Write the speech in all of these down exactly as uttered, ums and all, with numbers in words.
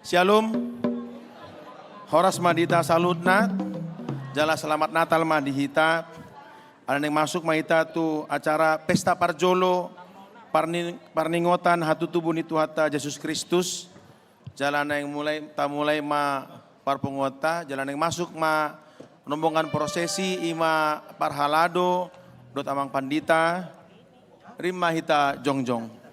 Syalom. Horas ma di hita saluhutna. Jala selamat Natal ma di hita. Ala naeng masuk ma hita tu acara pesta parjolo parni-, parningotan hatutubu ni Tuhanta Jesus Kristus. Jala naeng mulai, tamulai ma parpunguanta, jala naeng masuk ma rombongan prosesi, i ma parhalado dohot amang pandita. Rim ma hita jongjong.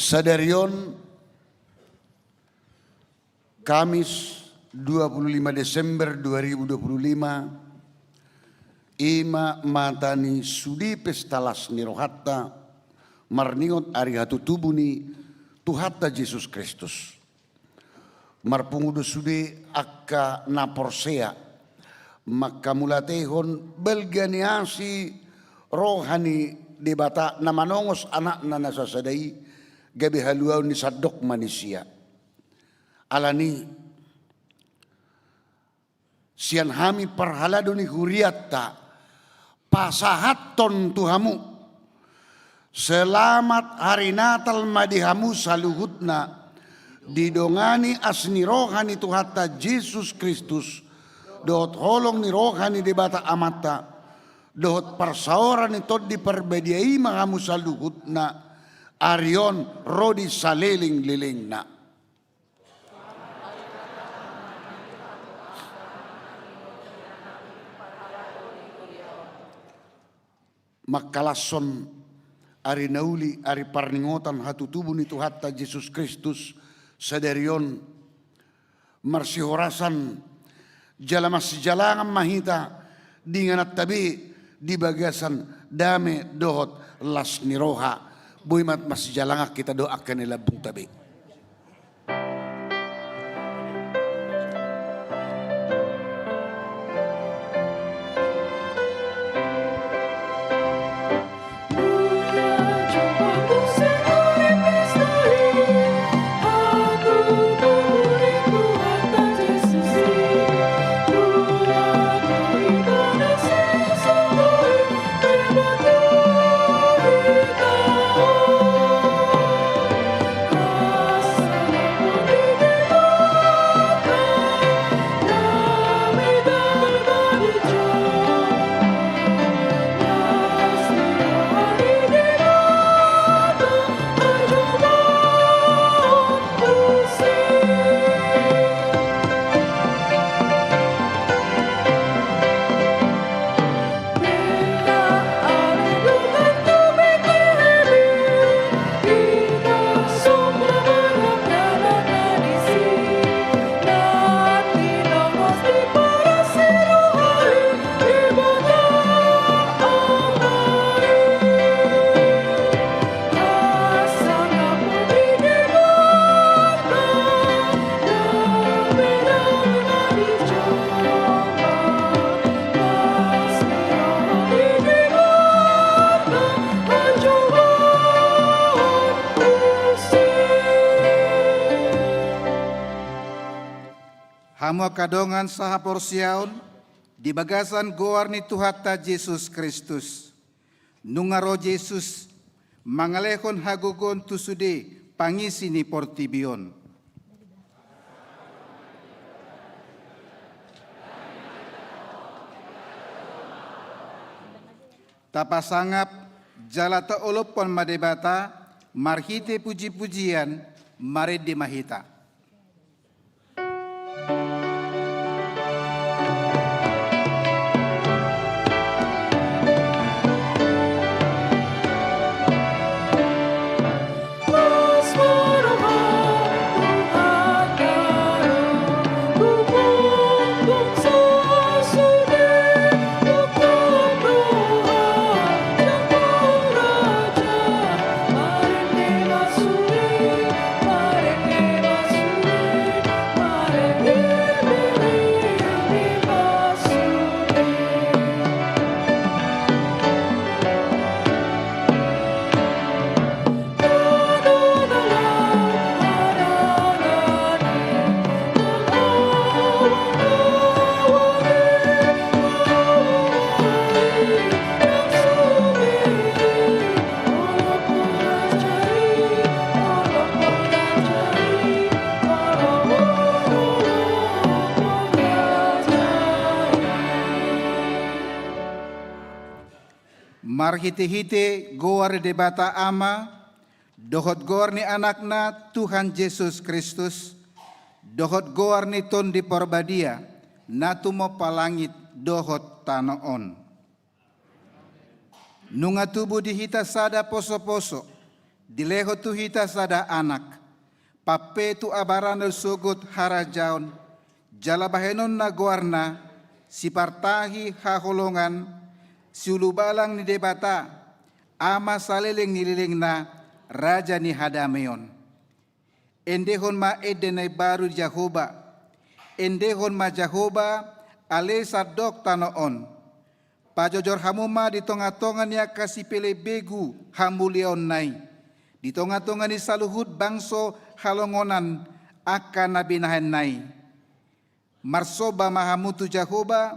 Sadari on, Kamis, dua puluh lima Desember dua ribu dua puluh lima, i ma mata ni sude pesta las ni rohanta, marningot ari hatutubu ni Tuhanta Jesus Kristus. Marpungu do sude angka na porsea, mangkamauliatehon balga ni asi roha ni Debata na manongos Anakna na sasada i, gabe haluaon ni sandok manisia. Alani, sian hami parhalado ni hurianta, pasahathon tu hamu, selamat hari Natal ma di hamu saluhutna, didongani asi ni roha ni Tuhanta Jesus Kristus, dohot holong ni roha ni Debata Amanta, dohot parsaoran ni Tondi Parbadia i ma hamu saluhutna, ari on ro di salelenglelengna. Mangkalashon ari na uli, ari parningotan hatutubu ni Tuhanta Jesus Kristus sadari on, marsihorasan jala marsijalangan ma hita di ingananta be di bagasan dame dohot las ni roha. Boi ma marsijalangan hita dohot angka na di lambungta be. Hamu angka dongan sahaporseaon di bagasan goar ni Tuhanta Jesus Kristus. Nunga ro Jesus mangalehon hagogoon tu sude pangisi ni portibi on. Tapasangap jala taolophon ma Debata marhite puji-pujian. Marende ma hita. Marhite-hite goar ni Debata Ama, dohot goar ni Anakna Tuhan Jesus Kristus, dohot goar ni Tondi Parbadia, na tumompa langit dohot tano on. Nunga tubu di hita sada poso-poso, dilehon tu hita sada Anak, pampe tu abarana sogot harajaon, jala bahenonna goarna, sipartahi haholongan, siulubalang ni Debata, Ama saleleng ni lelengna, Raja ni hadameon. Endehon ma ende na imbaru di Jahowa. Endehon ma Jahowa, ale sandok tano on. Pajojor hamu ma di tonga-tonga ni angka sipelebegu hamuliaonna i, di tonga-tonga ni saluhut bangso halongonan angka na binahenna i. Marsomba ma hamu tu Jahowa,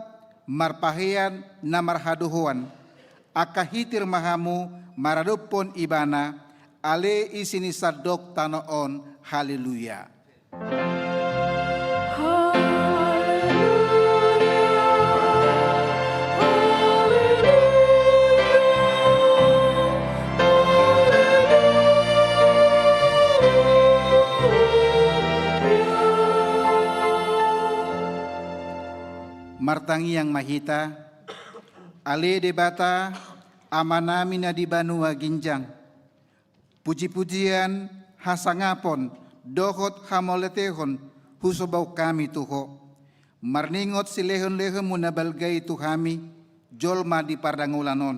marpahean na marhadohoan. Angka hitir ma hamu maradophon Ibana, ale isi ni sandok tano on. Haleluya. Martangiang ma hita. Ale Debata, Amanami na di banua ginjang, puji-pujian, hasangapon, dohot hamauliatehon husombahon hami tu Ho, marningot silehon-lehonMu na balga i tu hami, jolma di pardangolan on.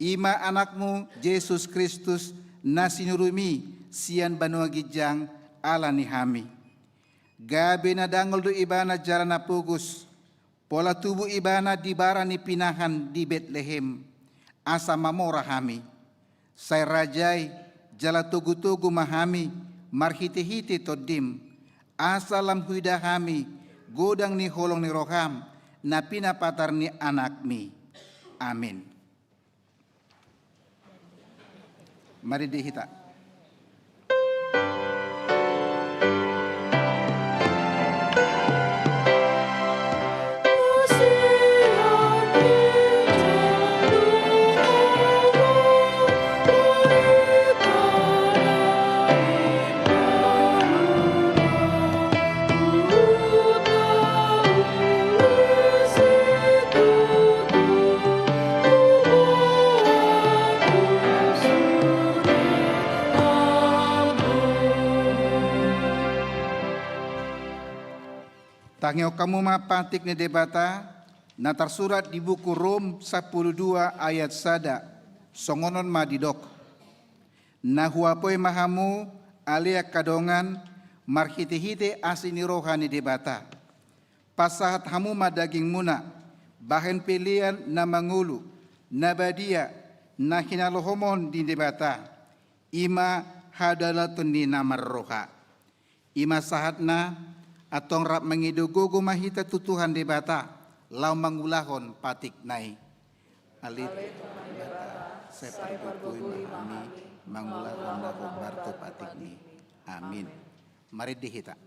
I ma AnakMu, Jesus Kristus, na sinuruMi sian banua ginjang ala ni hami. Gabe na dangol do Ibana jala na pogos, pola tubu Ibana di bara ni pinahan di Betlehem, asa mamora hami. Sai rajai jala togu-togu ma hami marhite-hite TondiM, asa lam huida hami godang ni holong ni rohaM na pinapatar ni AnakMi. Amin. Marende hita. Tangihon hamu ma patik ni Debata na tarsurat di buku Rom sampulu dua ayat sada. Songon on ma didok. Na huapoi ma hamu, ale angka dongan, marhite-hite asi ni roha ni Debata. Pasahat hamu ma dagingmuna bahen pelean na mangolu, na badia, na hinalohoman ni Debata, i ma hadaulaton ni na marroha. I ma sahatna, Antong rap mangido gogo ma hita tu Tuhan Debata, laho mangulahon patikna i. Ale Tuhan Debata, sai pargogoi ma hami mangulahon na hombar tu patikmi. Amin. Marende hita.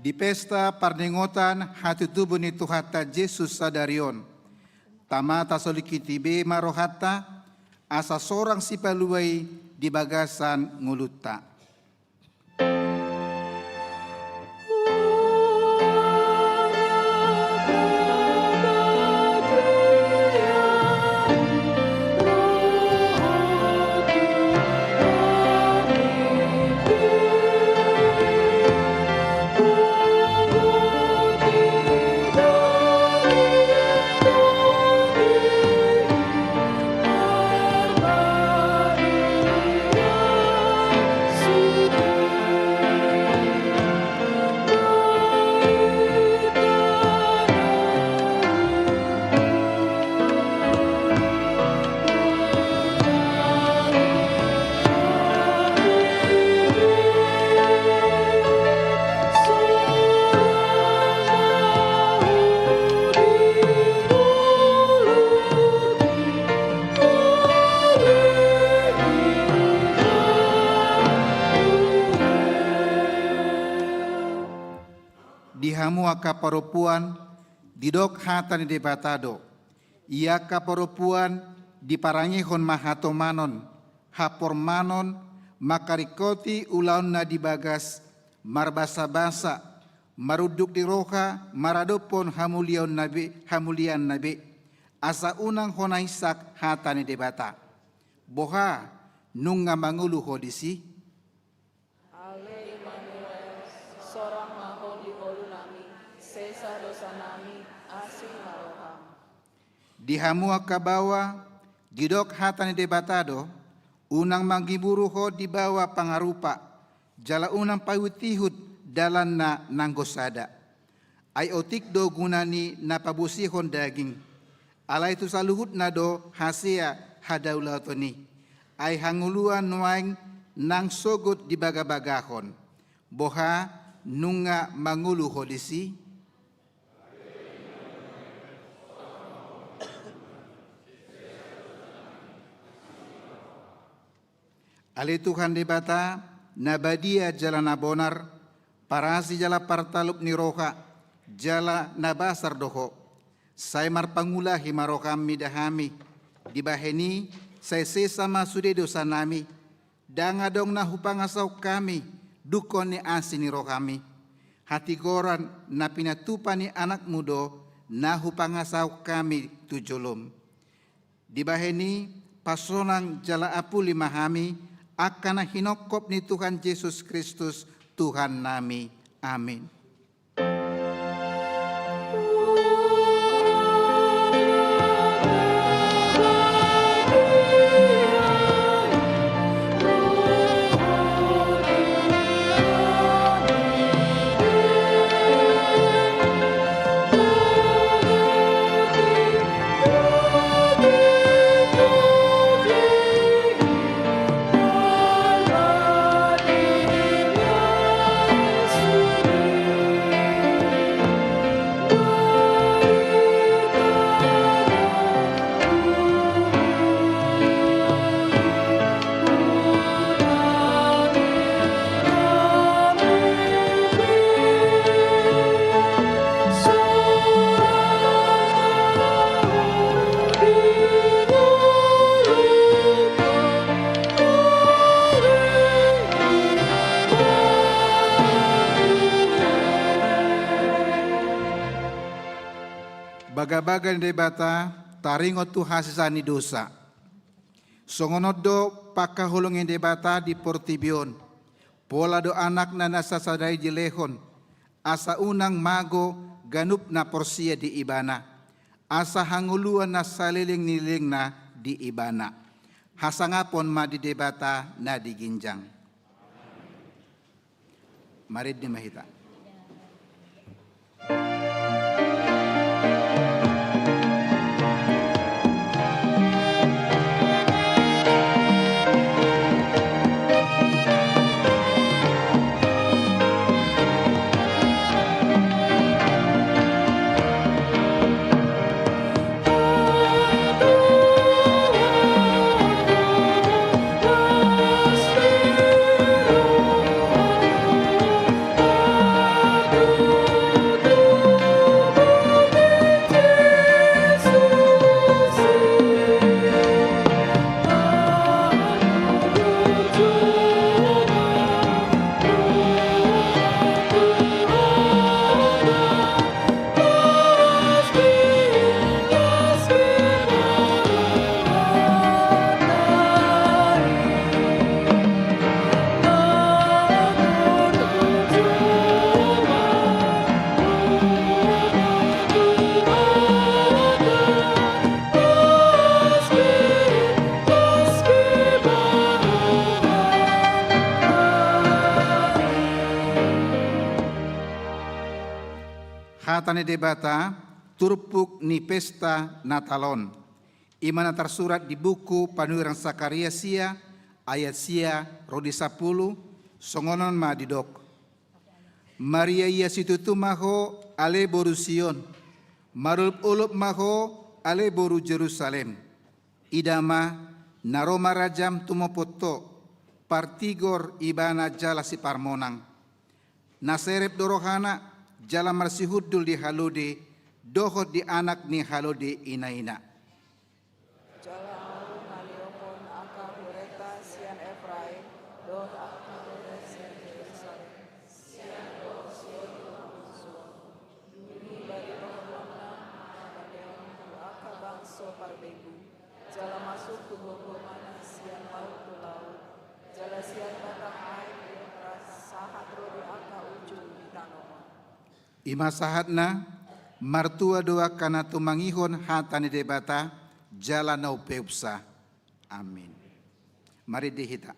Di pesta parningotan hatutubu ni Tuhanta Jesus sadari on, tama tasolingkiti be ma rohanta, asa sorang sipalua i di bagasan ngolunta. Di hamu angka parompuan, didok hata ni Debata do: Ia angka parompuan diparangehon ma hatomanon, hapormanon, mangkaringkoti ulaonna di bagas, marbasabasa, marunduk ni roha maradophon hamuliaonna be, hamuliaanna be, asa unang hona hinsak hata ni Debata. Boha, nunga mangolu ho disi? Ale Immanuel, sorang ma Ho di ngolunami, sesa dosanami, asi ma roham. Di hamu angka baoa, didok hata ni Debata do: Unang manggiburu ho di baoa pangarupa, jala unang paihutihut dalanna nanggo sada. Ai otik do guna ni na pabosihon daging. Alai tu saluhutna do hasea hadaulaton i. Ai hangoluan nuaeng nang sogot dibagabagahon. Boha, Nunga mangolu ho disi? Ale Tuhan Debata, na badia jala na bonar, parasi jala partalup ni roha, jala na basar do Ho. Sai marpangulahi ma roham mida hami, dibahen i sai sesa ma sude dosanami, ndang adong na hupangasahon hami dungkon ni asi ni rohami. Hatigoran na pinatupa ni Anakmu do na hupangasahon hami tu jolom. Dibahen i, pasonang jala apuli ma hami, angka na hinongkop ni Tuhan Jesus Kristus, Tuhannami. Amin. Bagabaga ni Debata taringot tu hasesaan ni dosa. Songon on do pangkaholongi ni Debata di portibi on. Pola do Anakna na sasada i dilehon, asa unang mago ganup na porsea di Ibana, asa hangoluan na saleleng ni lelengna di Ibana. Hasangapon ma di Debata na di ginjang. Marende ma hita. Hata ni Debata, turpuk ni pesta Natal on. I ma na tarsurat di buku Panurirang Sakaria sia, ayat sia ro di sampulu, songon on ma didok. Mariaia situtu ma ho, ale boru Sion, marolopolop ma ho, ale boru Jerusalem. Ida ma, na ro ma rajam tumopot ho, partigor Ibana jala siparmonang. Na serep do rohana, jala marsihundul di halode, dohot di anak ni halode inaina. Jala ahu na lehon angka hureta sian Efraim, dohot angka hureta sian Jerusalem, sian Sion do ahu mansuhon. Dung i barita holongna, na lehon tu angka bangso parbegu, jala masuk tu gomgomanna sian laut tu laut, jala sian batang aek di Efrat sahat ro di angka ujung ni tano on. I ma sahatna, martua do angka na tumangihon hata ni Debata, jala na umpeopsa. Amin. Marende hita.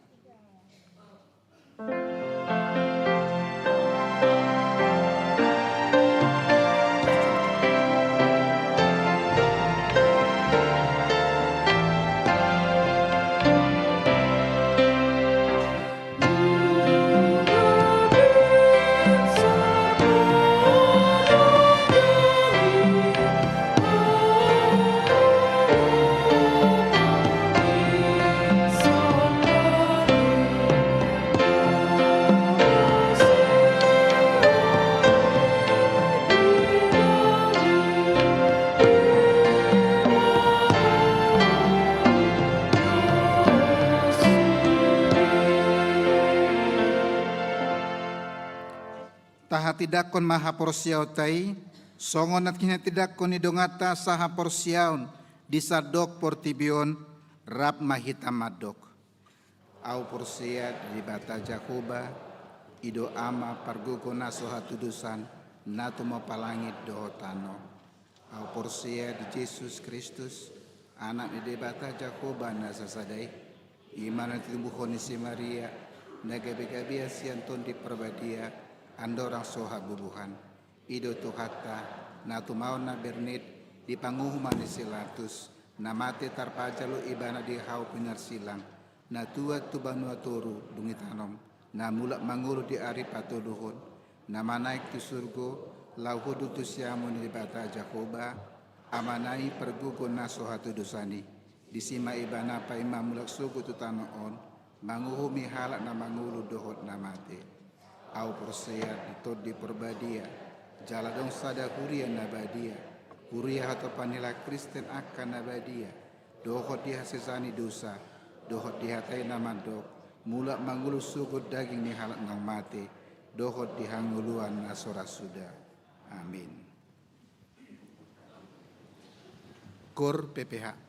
Tahatindangkon ma haporseaonta i, songon na tinatindangkon ni donganta sahaporseaon di sandok portibi on, rap ma hita mandok. Ahu porsea di Debata Jahowa, i do Ama pargogo na so hatudosan, na tumompa langit dohot tano. Ahu porsea di Jesus Kristus, Anak ni Debata Jahowa na sasada i, i ma na tinumbuhon ni si Maria, na gabe-gabean sian Tondi Parbadia, andorang so habubuhan. I do Tuhanta, na tumaon na bernit, di panguhuman ni si Latus, na mate tarpajalo ibana di hau pinarsilang, na tuat tu banua toru dung ditanom, na mulak mangolu di ari patoluhon, na manaek tu surgo, laho hundul tu siamun ni Debata Jahowa, Amana i pargogo na so hatudosan i. Disi ma ibana paima mulak sogot tu tano on, manguhumi halak na mangolu dohot na mate. Ahu porsea di Tondi Parbadia, jala adong sada huria na badia, huria hatopan ni halak Kristen angka na badia, dohot di hasesaan ni dosa, dohot di hata i na mandok, mulak mangolu sogot daging ni halak naung mate, dohot di hangoluan na so ra suda. Amin. Kor P P H.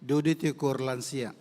Dudi Tikur, lansia.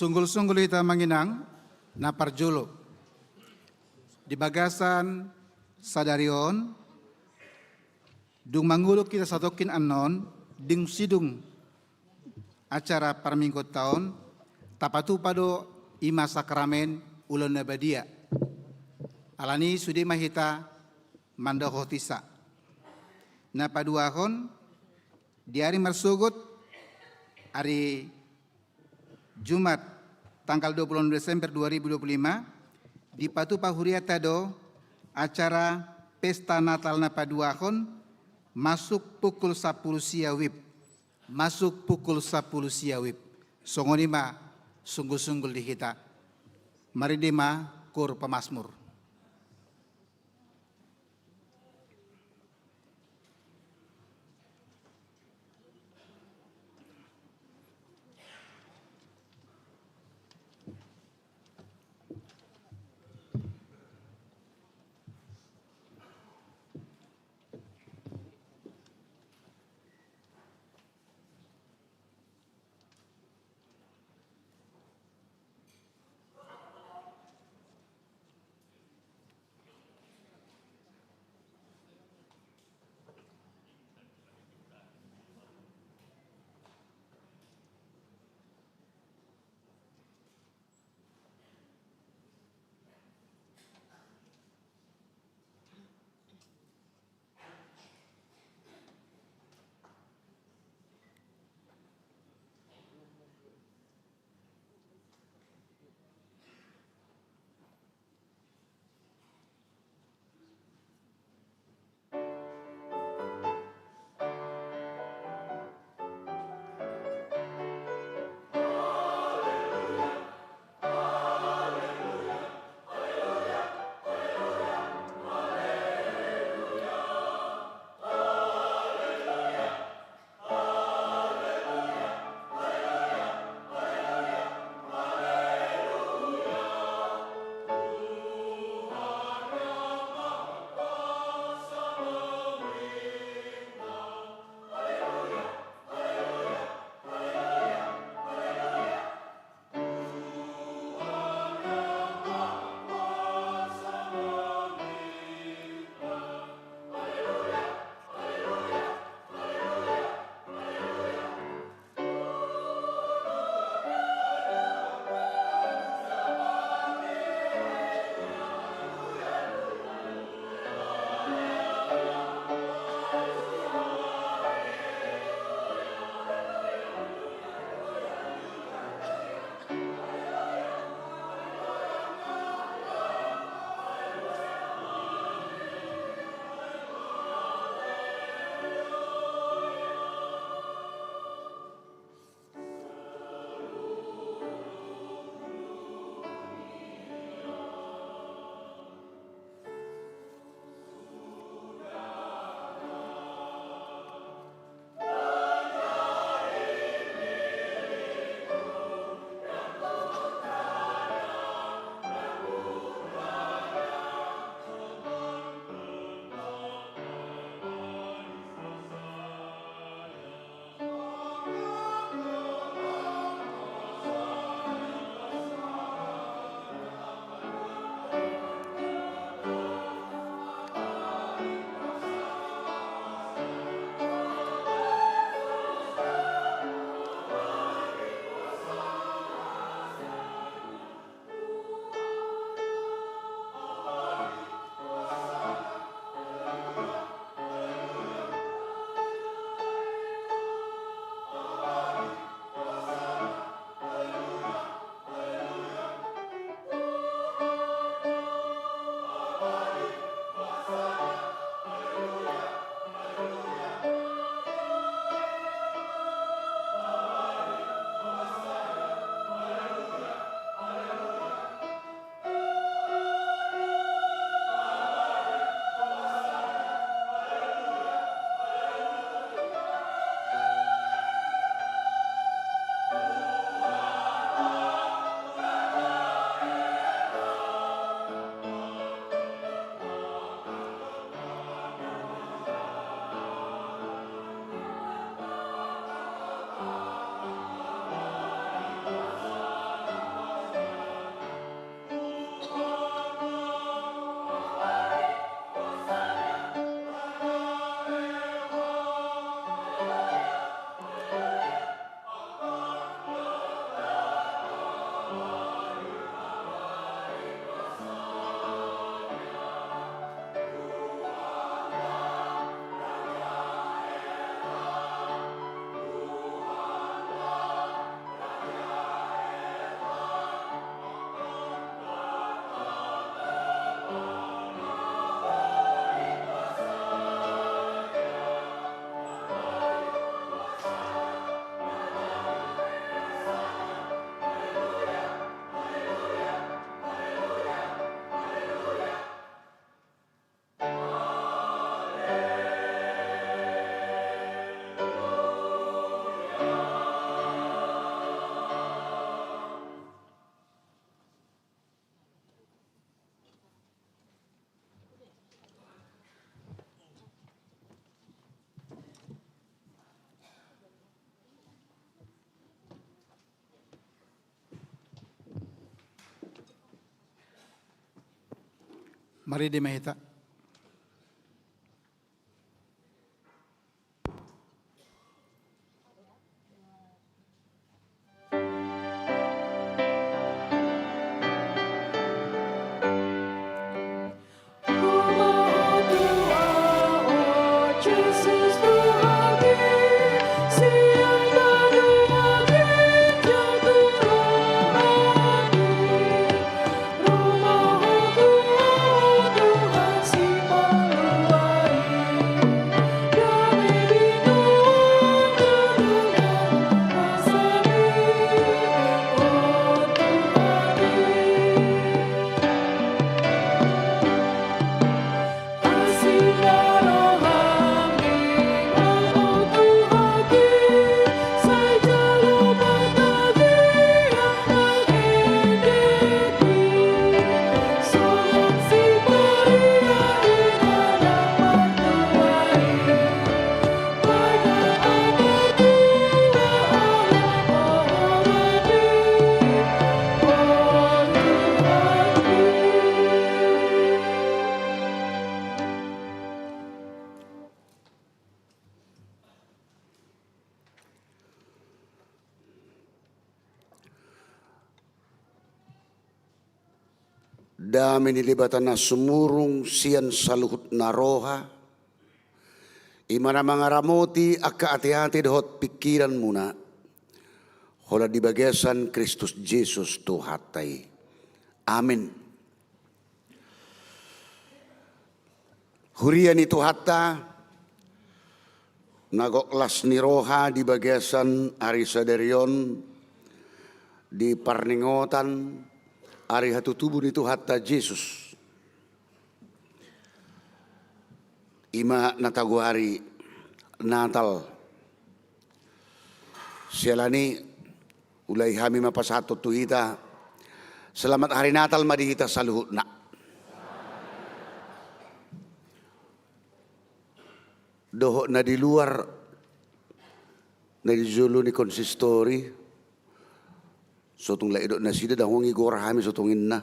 Sunggul-sunggul hita amang inang, na parjolo. Di bagasan sadari on, dung manguluk hita satongkin annon, dung sidung acara parmingguonta on, tapatupa do i ma sakramen ulaon na badia. Alani i sude ma hita mandohot isa. Na paduahon, di ari marsogot, ari Jumat tanggal dua puluh enam Desember dua ribu dua puluh lima, dipatupa huriata do acara pesta Natal na paduahon masuk pukul sampulu sia wib. Masuk pukul sampulu sia wib. Songon i ma sunggul-sunggul di hita. Marende ma koor pamasmur. Marende ma hita. Dame ni Debata na sumurung sian saluhut na roha, i ma na mangaramoti angka ateate dohot pingkiranmuna, holan di bagasan Kristus Jesus Tuhanta i. Amin. Huria ni Tuhanta, na gok las ni roha di bagasan ari sadari on, di parningotan ari hatutubu ni Tuhanta Jesus. I ma na tagoari Natal. Siala ni i, ulahi hami ma pasahathon tu hita, selamat hari Natal ma di hita saluhutna. Dohot na di luar, na di jolo ni konsistori, so tung lae didok nasida, ndang hong igor hami so tung inna.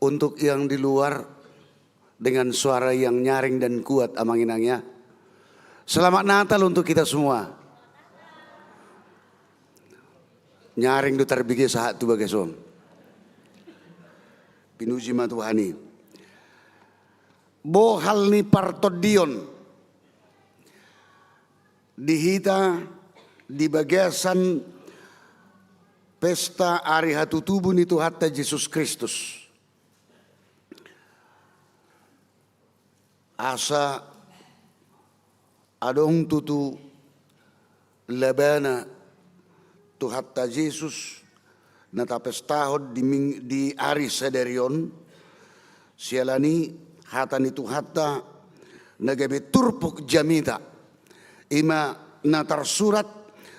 Untuk yang di luar, dengan suara yang nyaring dan kuat, amang inang ya. Selamat Natal untuk kita semua. Nyaring do tarbege sahat tu bagas on. Pinuji ma Tuhan i. Bohal ni partondion di hita di bagasan pesta ari hatutubu ni Tuhanta Jesus Kristus. Asa adong tutu labana Tuhanta Jesus na tapestahon di ming-, di ari sadari on, siala ni hata ni Tuhanta na gabe turpuk jamita, i ma na tarsurat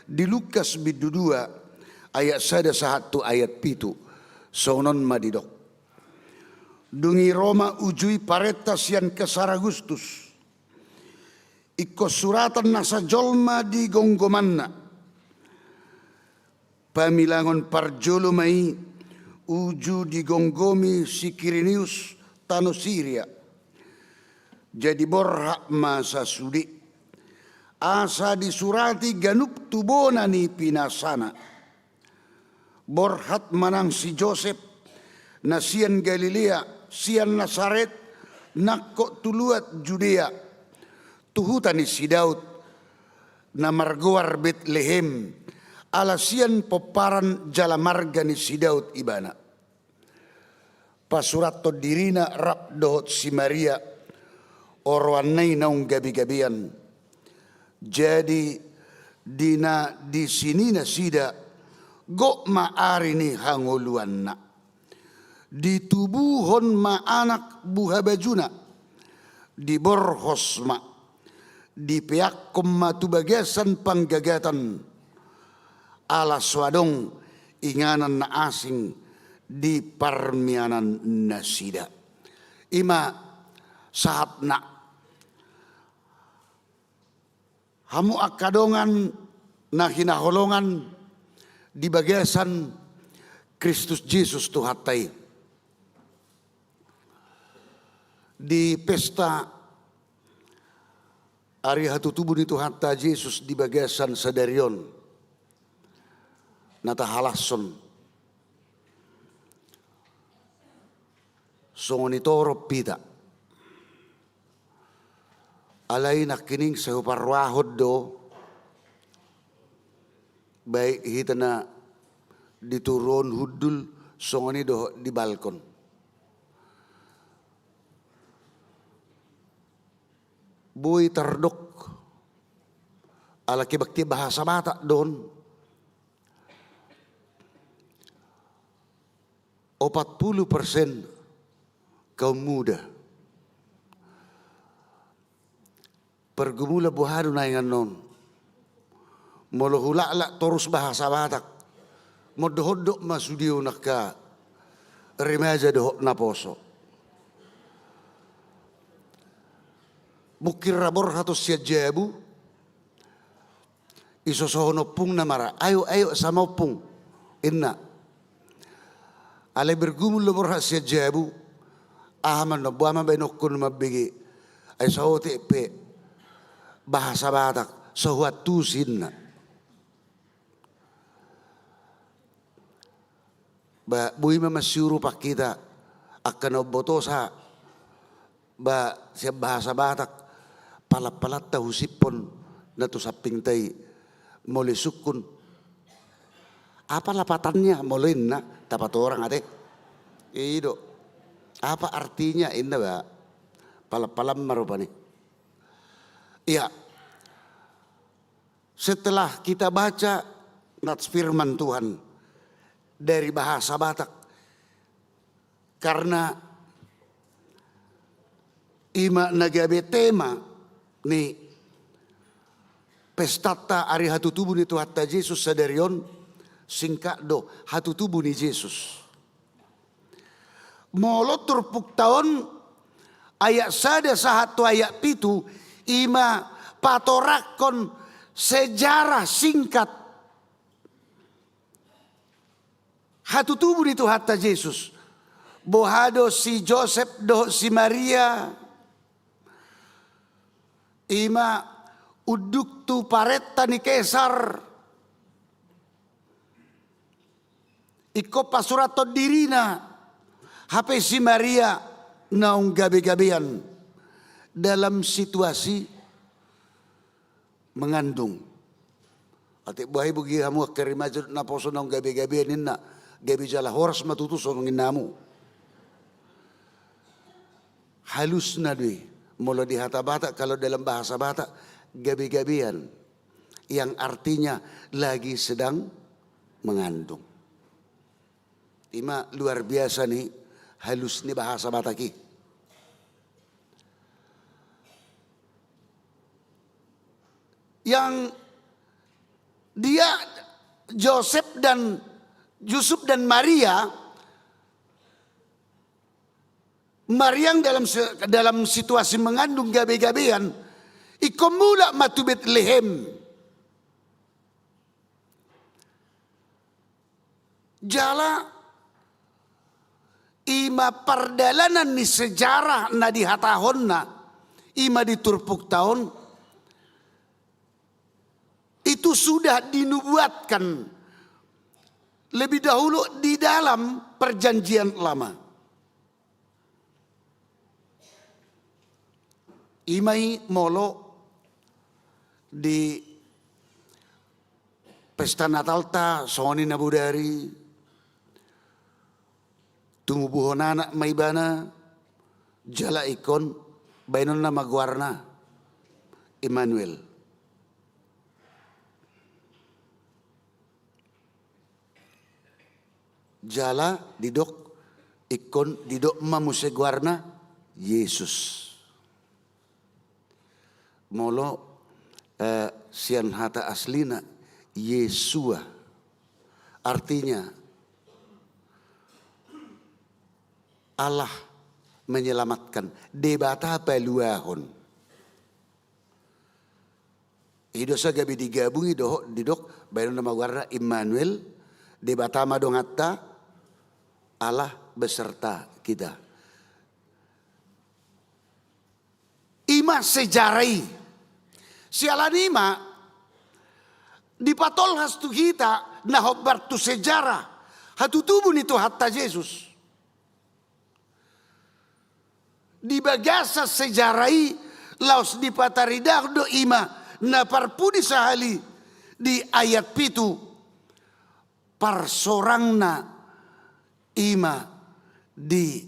di Lukas bindu dua ayat sada sahat tu ayat pitu, songon on ma didok. Dung i ro ma uju i parenta sian Kesar Agustus. Ingkon suratan nasa jolma di gomgomanna. Pamilangon parjolo ma i uju digomgomi si Kirinius tano Siria. Jadi borhat ma sasude. Asa disurati ganup tu bona ni pinasana. Borhat ma nang si Josep, na sian Galilea, sian Nasaret, nangkok tu luat Judea, tu huta ni si Daud, na margoar Betlehem, ala sian pomparan jala marga ni si Daud ibana. Pasurathon dirina rap dohot si Maria, oroanna i naung gabegabean. Jadi di na di sini nasida, gok ma ari ni hangoluanna. Ditubuhon ma anak buhabajuna, diborhos ma, dipeakkon ma tu bagasan panggagatan, ala so adong inganan na asing di parmianan nasida. I ma sahatna. Hamu angka dongan na hinaholongan di bagasan Kristus Jesus Tuhanta i. Di pesta ari hatutubu ni Tuhanta Jesus di bagasan sadari on, na tahalashon, songon i torop hita. Alai nangkining sai huparrohahon do, baik hita na di toru on hundul, songon i dohot di balkon. Boi tardok, ala kebaktian bahasa Batak do on, opat pulu persen kaum muda. Pergumulan boha do na inganan on? Molo hulaklak torus bahasa Batak, mondok-ondok ma sude on angka remaja dohot naposo. Mungkin ra borhat on sian jabu, isosohon ompungna ma ra, "Ayo, ayo, sama ompung," inna. Alai bergumul do borhat sian jabu, "Aha ma annon, boha ma baenonku na mambege? Ai saotik pe bahasa Batak, so huantusi," inna. Ba, boi ma masiurupan hita angka na umbotosa, ba, sian bahasa Batak, palan-palanta husiphon na tu sampingta i, molo isungkun, "Apa lapatannya?" molo inna, tapatorang ate. I do. "Apa artinya?" inna, ba, palan-palan ma rupani. Iya. Setelah kita baca nats firman Tuhan dari bahasa Batak, karena i ma na gabe tema ni pestanta ari hatutubu ni Tuhanta Jesus sadari on, singkat do, hatutubu ni Jesus. Molo turpukta on, ayat sada sahat tu ayat pitu, i ma patorangkon sejarah singkat hatutubu ni Tuhanta Jesus. Boha do si Josep dohot si Maria, i ma unduk tu parenta ni Kesar. Ingkon pasurathon dirina, hape si Maria naung gabe-gabean dalam situasi mengandung. Atik boha i, boi hamu angka remaja dohot naposo naung gabe-gabean inna, gabe jala horas ma tutu songon i hamu. Halusna do i, molo di hata Batak, kalau dalam bahasa Batak, gabe-gabean, yang artinya lagi sedang mengandung. I ma luar biasa ni halus ni bahasa Batak i. Yang dia, Josep dan, Yusuf dan Maria, Maria dalam se-, dalam situasi mengandung gabe-gabean, ingkon mulak ma tu Betlehem. Jala i ma pardalanan ni sejarah na dihatahonna, i ma di turpukta on, itu sudah dinubuatkan lebih dahulu di dalam Perjanjian Lama. I ma i molo di pesta Natalta songon i na bodari, tumubuhon anak ma ibana, jala ingkon baenonna ma goarna Immanuel. Jala didok, ingkon didok ma muse goarna Yesus. Molo, eh, sian hata aslina, Yeshua. Artinya, Allah menyelamatkan, Debata paluahon. I do asa gabe digabungi dohot didok, baenonna ma goarna Immanuel, Debata ma donganta, Allah beserta kita. sejarah i. Siala ni i ma dipatolhas tu hita na hombar tu sejarah hatutubu ni Tuhanta Jesus. Di bagasan sejarah i laos dipataridahon do i ma na parpudi sahali di ayat pitu, parsorangna i ma di,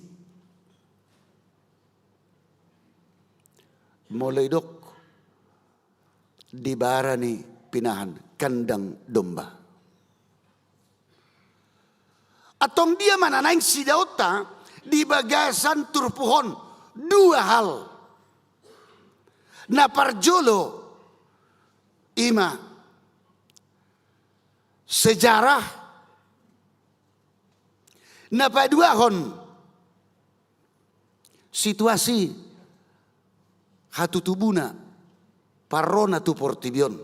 molo didok, di bara ni pinahan, kandang domba. Antong dia ma na naeng sidaonta di bagasan turpuk on? Dua hal. Na parjolo i ma sejarah, na paduahon situasi hatutubuna parrona tu portibi on.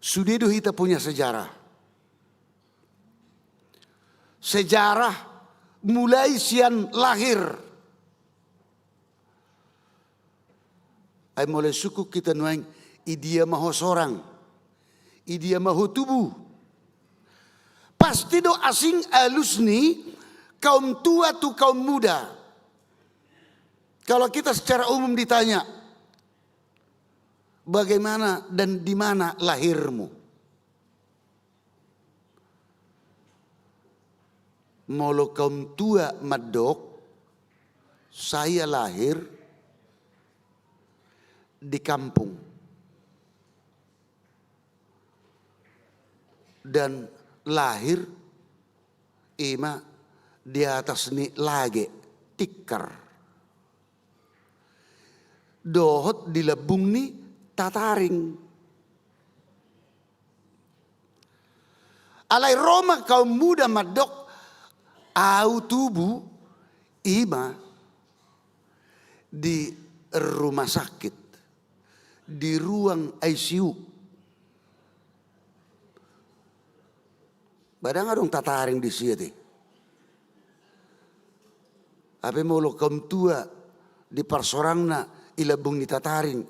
Sude do hita punya sejarah. Sejarah mulai sian lahir. Ai molo sungkun hita nuaeng, idia ma ho sorang, idia ma ho tubu. Pasti do asing alus ni kaum tua tu kaum muda. Kalau kita secara umum ditanya, bagaimana dan di mana lahirmu? Molo kaum tua mandok, saya lahir di kampung dan lahir i ma di atas ni lage, tikar, dohot di lambung ni tataring. Alai ro ma kaum muda mandok, au tubu i ma di rumah sakit, di ruang I C U. Ba ndang adong tataring disi ate. Hape molo kaum tua di parsorangna i lambung ni tataring,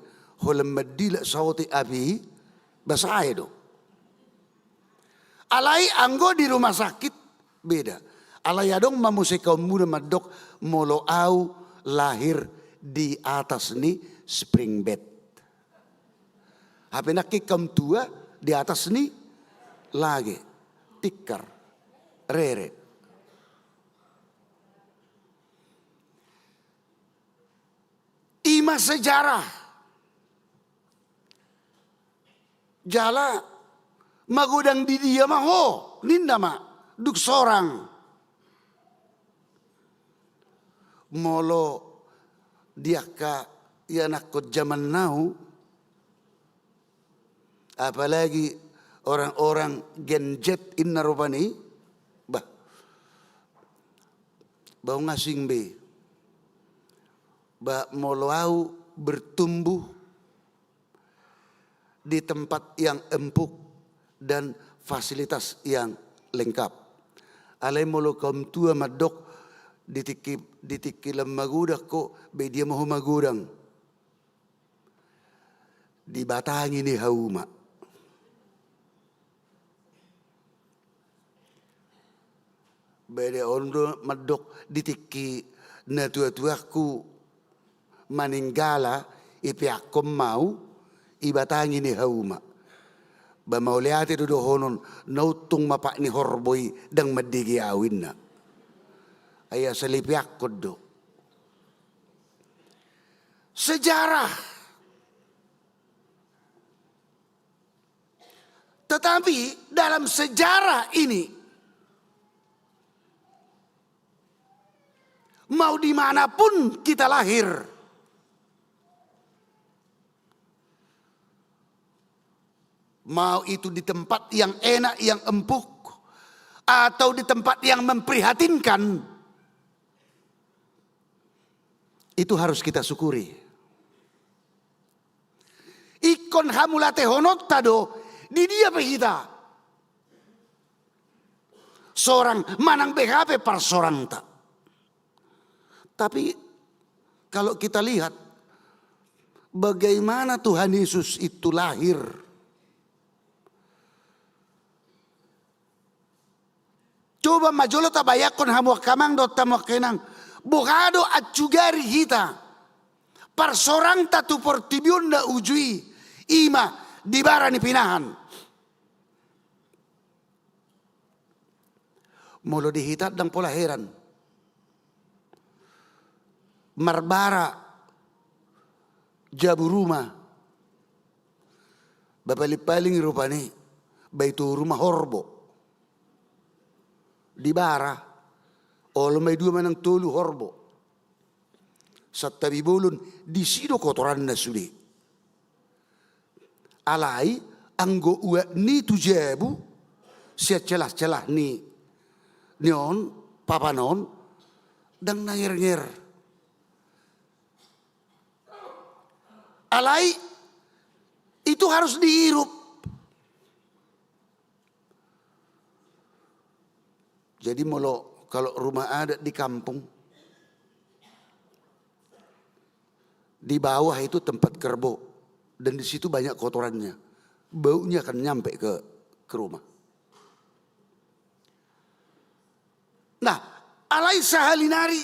holan mandilak saotik api i, ba sae do. Alai anggo di rumah sakit, beda. Alai adong ma muse kaum muda mandok, molo au lahir di atas ni spring bed. Hape nangkin kaum tua di atas ni lage, tikar, rere. I ma sejarah. Jala magodang di dia ma ho, ninna ma, dung sorang. Molo di angka ianakhon jaman now, apalagi orang-orang Gen Z inna rupani, bah, bah unang asing be. Bah, molo au bertumbuh di tempat yang empuk dan fasilitas yang lengkap. Alai molo kaum tua mandok, di tingki, di tingki lam magodang ho, ba dia ma ho magodang? Dibatangi ni hauma. Ba dia on do mandok, di tingki na tua-tuangku maninggal, ipeakhon ma au, ibatangi ni hauma. Ba mauliate do dohonon, na untung ma pat ni horbo i, ndang mandege au, inna. Ai asal ipeakhon do. Sejarah. Tetapi dalam sejarah ini, mau di mana pun kita lahir, mau itu di tempat yang enak, yang empuk, atau di tempat yang memprihatinkan, itu harus kita syukuri. Ingkon hamauliatehononta do, di dia pe hita. Sorang manang beha pe parsorangta. Tapi kalau kita lihat bagaimana Tuhan Yesus itu lahir, coba ma jolo tabayangkon hamu angka amang dohot hamu angka inang, boha do ansugari hita parsorangta tu portibi on na uju i, i ma di bara ni pinahan. Molo di hita ndang pola heran. Marbara jabu ruma. Paling-paling rupani, ba i toru ma horbo. Di bara, olo ma i dua manang tolu horbo. Santabi bolon, disi do kotoranna sude. Alai anggo uap ni tu jabu, sian celah-celah ni, ni on, papan on, ndang na nger-nger. Alai itu harus dihirup. Jadi molo kalau rumah adat di kampung, di bawah itu tempat kerbau, dan di situ banyak kotorannya, baunya akan nyampe ke, ke rumah. Nah, alai sahali nari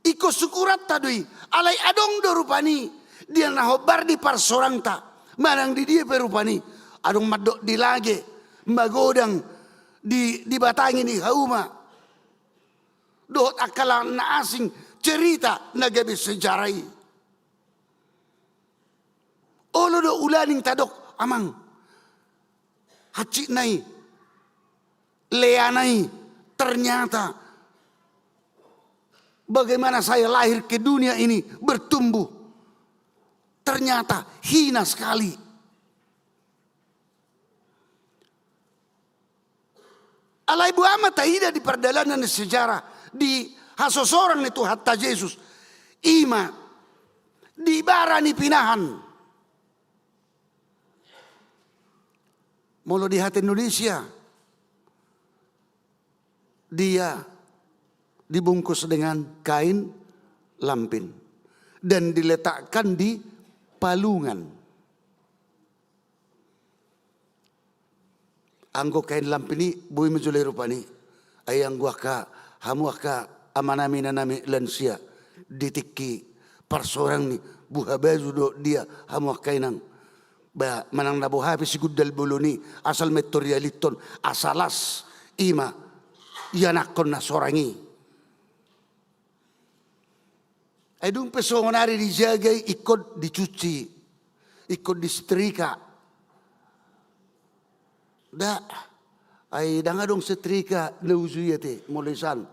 ingkon sungkuranta do i, alai adong do rupani di na hombar di parsorangta, manang di dia pe rupani, adong mandok di lage, magodang di, di batangi ni hauma, dohot angka na asing cerita na gabe sejarah i. Olo do ulaning tadok, amang, hansit nai, leana i, ternyata bagaimana saya lahir ke dunia ini, bertumbuh, ternyata hina sekali. Alai boha ma taida di pardalanan ni sejarah, di hasosorang ni Tuhanta Jesus, i ma di bara ni pinahan. Molo di hata Indonesia, dia dibungkus dengan kain lampin dan diletakkan di palungan. Anggo kain lampin i boi ma jolo i rupani. Ai anggo angka, hamu angka amanami, inanami, lansia, di tingki parsorang ni, buha baju do dia, hamu angka inang. Ba manang na boha pe sigundal bolon i, asal ma intor ialithon, asa las i ma ianakhon na sorang i. Ai dung pe songon ari dijaga i, ingkon dicuci, ingkon disetrika. Da, ai ndang adong setrika na uju i ate, molo i san.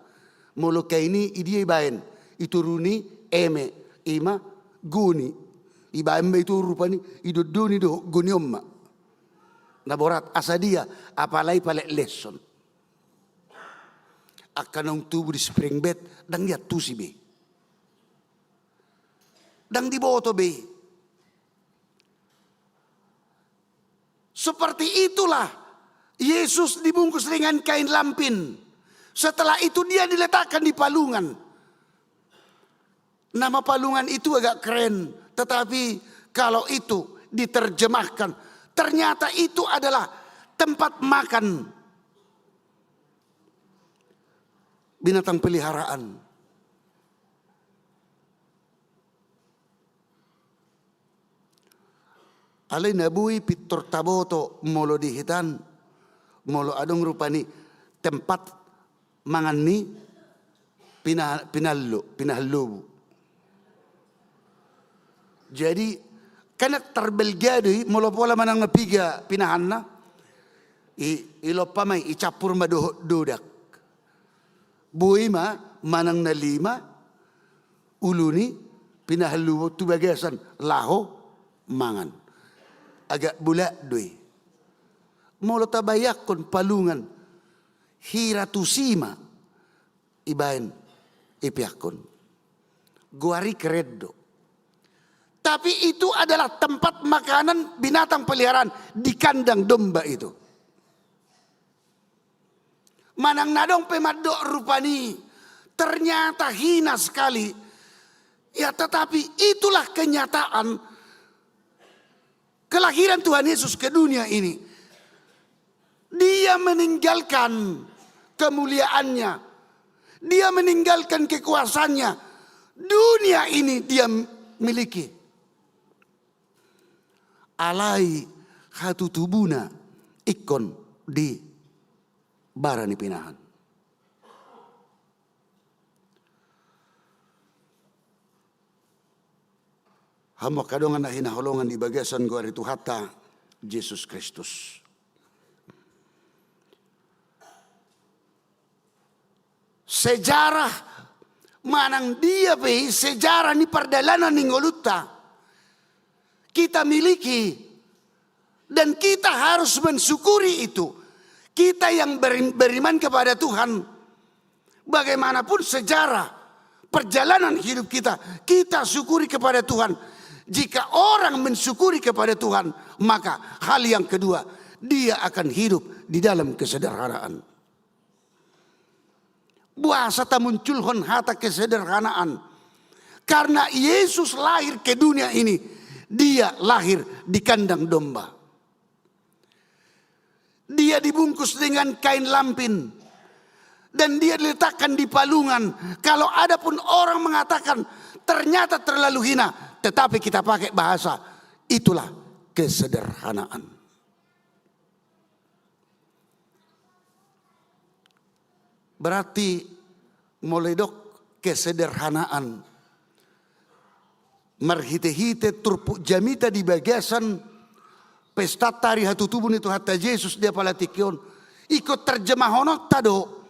Molo kain i, i dia ibaen? I toru ni eme, i ma goni. Ibaen ma i toru rupani, idondoni dohot goni on ma. Na borat, asa dia, apalai palekleshon. Angka naung tubu di spring bed, ndang diantusi be. Ndang diboto be. Seperti itulah Yesus dibungkus dengan kain lampin. Setelah itu dia diletakkan di palungan. Nama palungan itu agak keren, tetapi kalau itu diterjemahkan, ternyata itu adalah tempat makan binatang peliharaan. Alai na boi pintor taboto molo di hita an, molo adong rupani tempat mangan ni pina-, pinallo, pinahan lobu. Jadi, kan tarbalga do i, molo pola manang na piga pinahanna, i, ilompa ma i, icampur ma dohot dodak. Boi ma manang na lima ulu ni pinahan lobu tu bagasan laho mangan. Agak bolak do i. Molo tabayangkon palungan, hira tusi ma ibaen, ipeakhon. Goar i keren do. Tapi itu adalah tempat makanan binatang peliharaan di kandang domba itu. Manang na adong pe mandok rupani, Ternyata hina sekali. Ya, tetapi itulah kenyataan kelahiran Tuhan Yesus ke dunia ini. Dia meninggalkan kemuliaannya. Dia meninggalkan kekuasaannya. Dunia ini dia miliki. Alai hatutubuna ingkon di bara ni pinahan. Hamu angka dongan na hinaholongan di bagasan goar ni Tuhanta Jesus Kristus. Sejarah manang dia pe i, sejarah ni pardalanan ni ngolunta kita miliki, dan kita harus mensyukuri itu. Kita yang beri-, beriman kepada Tuhan, bagaimanapun sejarah perjalanan hidup kita, kita syukuri kepada Tuhan. Jika orang mensyukuri kepada Tuhan, maka hal yang kedua, dia akan hidup di dalam kesederhanaan. Boasa tamunculhon hata kesederhanaan? Karena Yesus lahir ke dunia ini, dia lahir di kandang domba. Dia dibungkus dengan kain lampin dan dia diletakkan di palungan. Kalau ada pun orang mengatakan ternyata terlalu hina, tetapi kita pakai bahasa, itulah kesederhanaan. Berarti molo didok kesederhanaan, marhitehite turpuk jamita di bagasan pesta ari hatutubu ni Tuhanta Jesus di apala tingki on, ingkon terjemahononta do,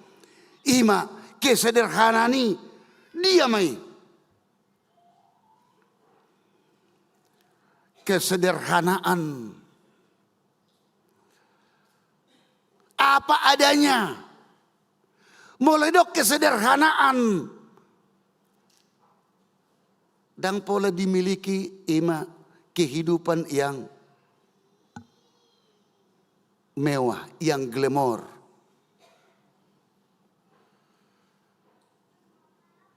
ima kesederhanaan i, dia ma i. Kesederhanaan. Apa adanya. Molo didok kesederhanaan, ndang pola dimiliki ima kehidupan yang mewah, yang glamor.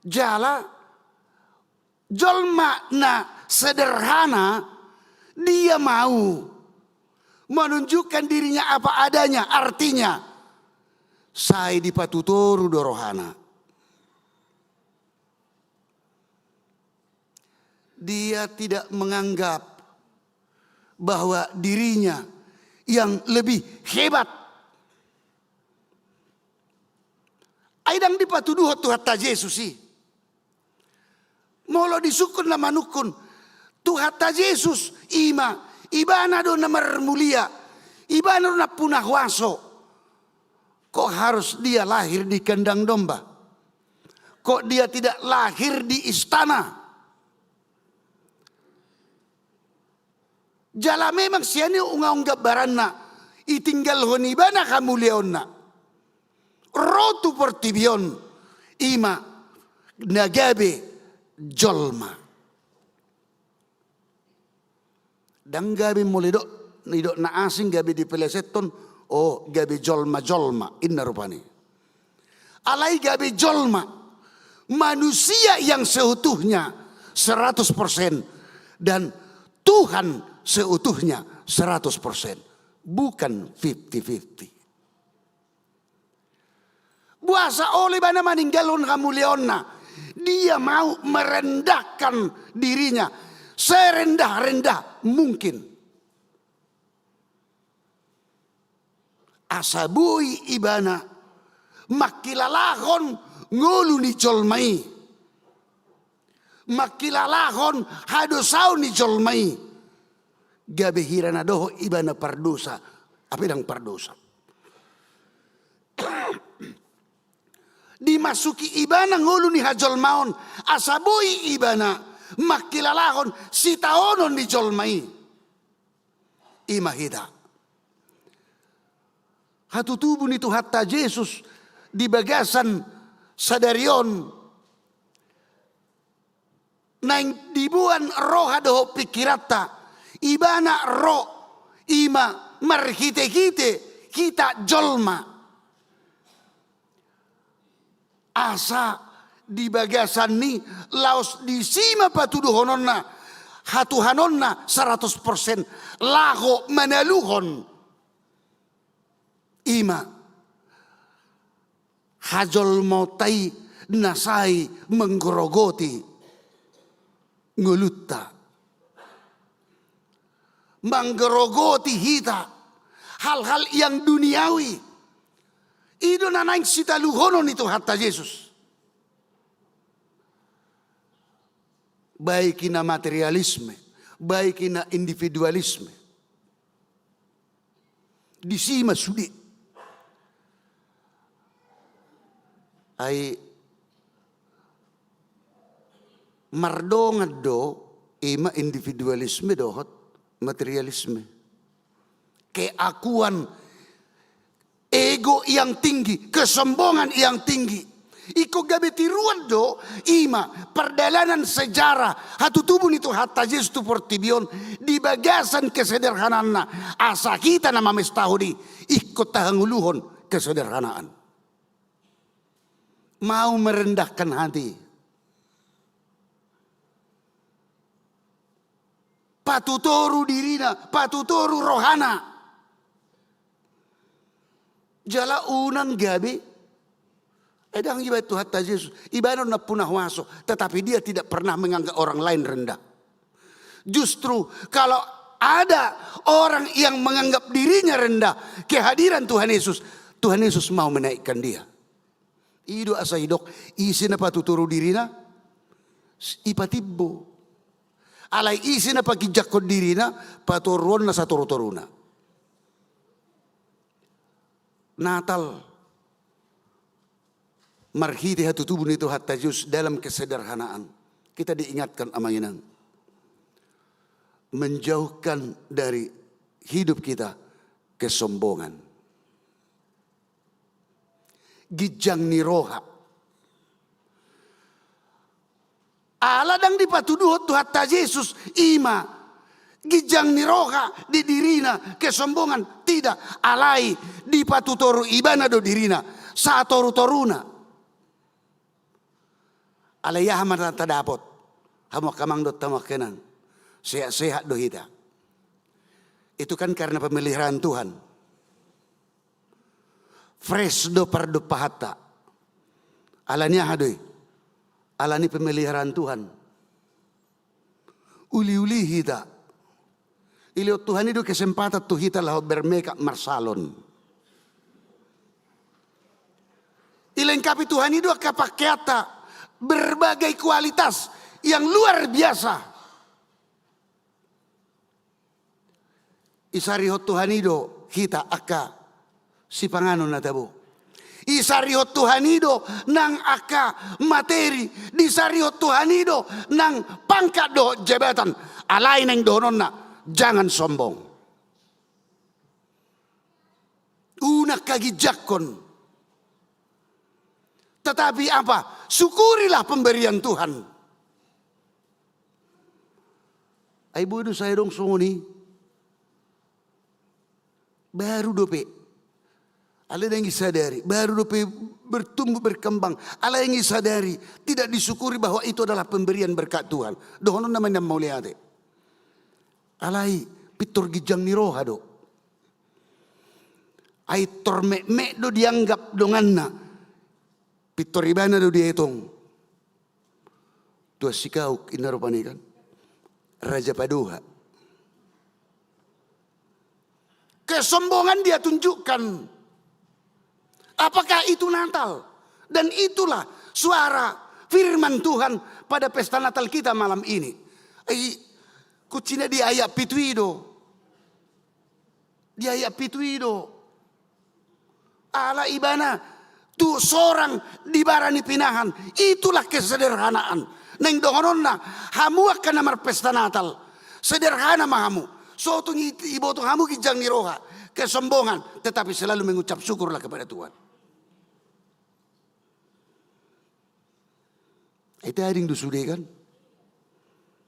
Jala jolma na sederhana, dia mau menunjukkan dirinya apa adanya, artinya sai dipatutoru do rohana. Dia tidak menganggap bahwa dirinya yang lebih hebat. Ai ndang dipatuduhon Tuhanta Jesus i. Molo disungkun na manungkun, Tuhanta Jesus ima, ibana do na marmulia, ibana do na puna huaso. Kok harus dia lahir di kandang domba? Kok dia tidak lahir di istana? Jala memang sian i unga on gambaranna, itinggalhon ibana hamuliaonna, ro tu portibi on, ima na gabe jolma. Ndang gabe molo didok, didok na asing gabe dipeleseton, o gabe jolma-jolma, inna rupani. Alai gabe jolma, manusia yang seutuhnya seratus persen dan Tuhan seutuhnya seratus persen. Bukan fifty fifty. Boasa olo ibana maninggalhon hamuliaonna, dia mau merendahkan dirinya serendah-rendah mungkin. Asa boi ibana mangkilalahon ngolu ni jolma i, mangkilalahon hadosaon ni jolma i. Gabe hira na dohot ibana pardosa, hape ndang pardosa. Dimasuki ibana ngolu ni hajolmaon, asa boi ibana mangkilalahon sitaonon ni jolma i. Ima hita. Hatutubu ni Tuhanta Jesus di bagasan sadari on, naeng diboan roha dohot pingkiranta, ibana ro ima marhite-hite hita jolma. Asa di bagasan ni, laos disi ma patuduhononna hatuhanonna saratus persen, laho manaluhon. I ma hajolmaonta i na sai manggerogoti ngolunta, manggerogoti hita hal-hal yang duniawi. I do na naeng sitaluhonon ni Tuhanta Jesus. Baik i na materialisme, baik i na individualisme. Disi ma sude. Ai mardongan do i ma individualisme dohot materialisme. Keakuan ego yang tinggi, kesombongan yang tinggi. Ingkon gabe tiruan do i ma pardalanan sejarah hatutubu ni Tuhanta Jesus tu portibi on di bagasan kesederhanaanna, asa hita na mamestahon i ingkon tahangoluhon kesederhanaan. Mau merendahkan hati. Patutoru dirina, patutoru rohana. Jala unang gabe, eh, dang iba Tuhanta Jesus, ibana on nampuna huaso, tetapi dia tidak pernah menganggap orang lain rendah. Justru kalau ada orang yang menganggap dirinya rendah, kehadiran Tuhan Yesus, Tuhan Yesus mau menaikkan dia. I do asa didok, ise na patutoru dirina, ipatimbo. Alai ise na paginjangkon dirina, patoruonna satoru-toruna. Natal marhite hatutubu ni Tuhanta Jesus dalam kesederhanaan. Kita diingatkan, Amang Inang, menjauhkan dari hidup kita kesombongan. Ginjang ni roha. Ala dang dipatuduhon Tuhanta Jesus i ma ginjang ni roha di dirina, kesombongan, tidak, alai dipatutoru ibana do dirina satoru-toruna. Alai aha ma na tadapot? Hamu angka amang dohot hamu angka inang, sehat-sehat do hita. Itu kan karena pemeliharaan Tuhan. Fresh do pardompahanta. Alani aha do i? Alani pemeliharaan Tuhan. Uli-uli hita. Dilehon Tuhan i do kesempatan tu hita laho bermakeup marsalon. Dilengkapi Tuhan i do angka pakeanta, berbagai kualitas yang luar biasa. Disarihon Tuhan i do hita angka sipanganon na tabo. Disarihon Tuhan i do nang angka materi, disarihon Tuhan i do nang pangkat dohot jabatan. Alai naeng dohononna, jangan sombong. Unang haginjangkon. Tetapi apa? Syukurilah pemberian Tuhan. Ai boi do sai adong songon i? Baru dope. Alai naeng disadari, baru dope bertumbuh berkembang. Alai naeng disadari, tidak disyukuri bahwa itu adalah pemberian berkat Tuhan. Dohononna ma nian mauliate. Alai pintor ginjang ni roha do. Ai tor metmet do dianggap donganna. Pintor ibana do dietong. Tuan Sikauk inna rupani kan. Raja Padoha. Kesombongan dia tunjukkan. Apakah itu Natal? Dan itulah suara firman Tuhan pada pesta Natal kita malam ini. Ai, kuncina di ayat pitu i do. Di ayat pitu i do. Ala ibana tu sorang di bara ni pinahan. Itulah kesederhanaan. Naeng dohononna, hamu angka na marpesta Natal, sederhana ma hamu. So tung i-, iboto hamu ginjang ni roha, kesombongan, tetapi selalu mengucap syukurlah kepada Tuhan. Ai tading do sude kan?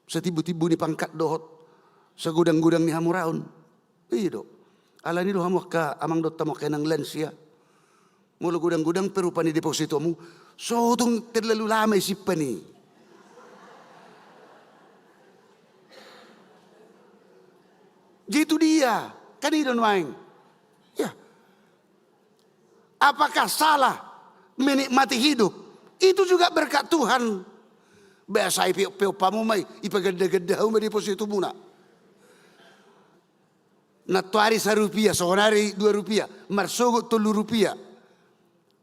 Satimbo-timbo ni pangkat dohot sagodang-godang ni hamoraon. I do. Alani do hamu angka amang dohot hamu angka inang lansia. Molo godang-godang pe rupa ni depositomu, so tung terlalu lama i simpan i. Jadi itu dia, kan i do nuaeng. Ya. Apakah salah menikmati hidup? Itu juga berkat Tuhan. Basa i pe-, peompamu ma i, ipaganda-ganda hamu ma depositomuna. Nantoari sarupiah, sonari dua rupiah, marsogot tolu rupiah.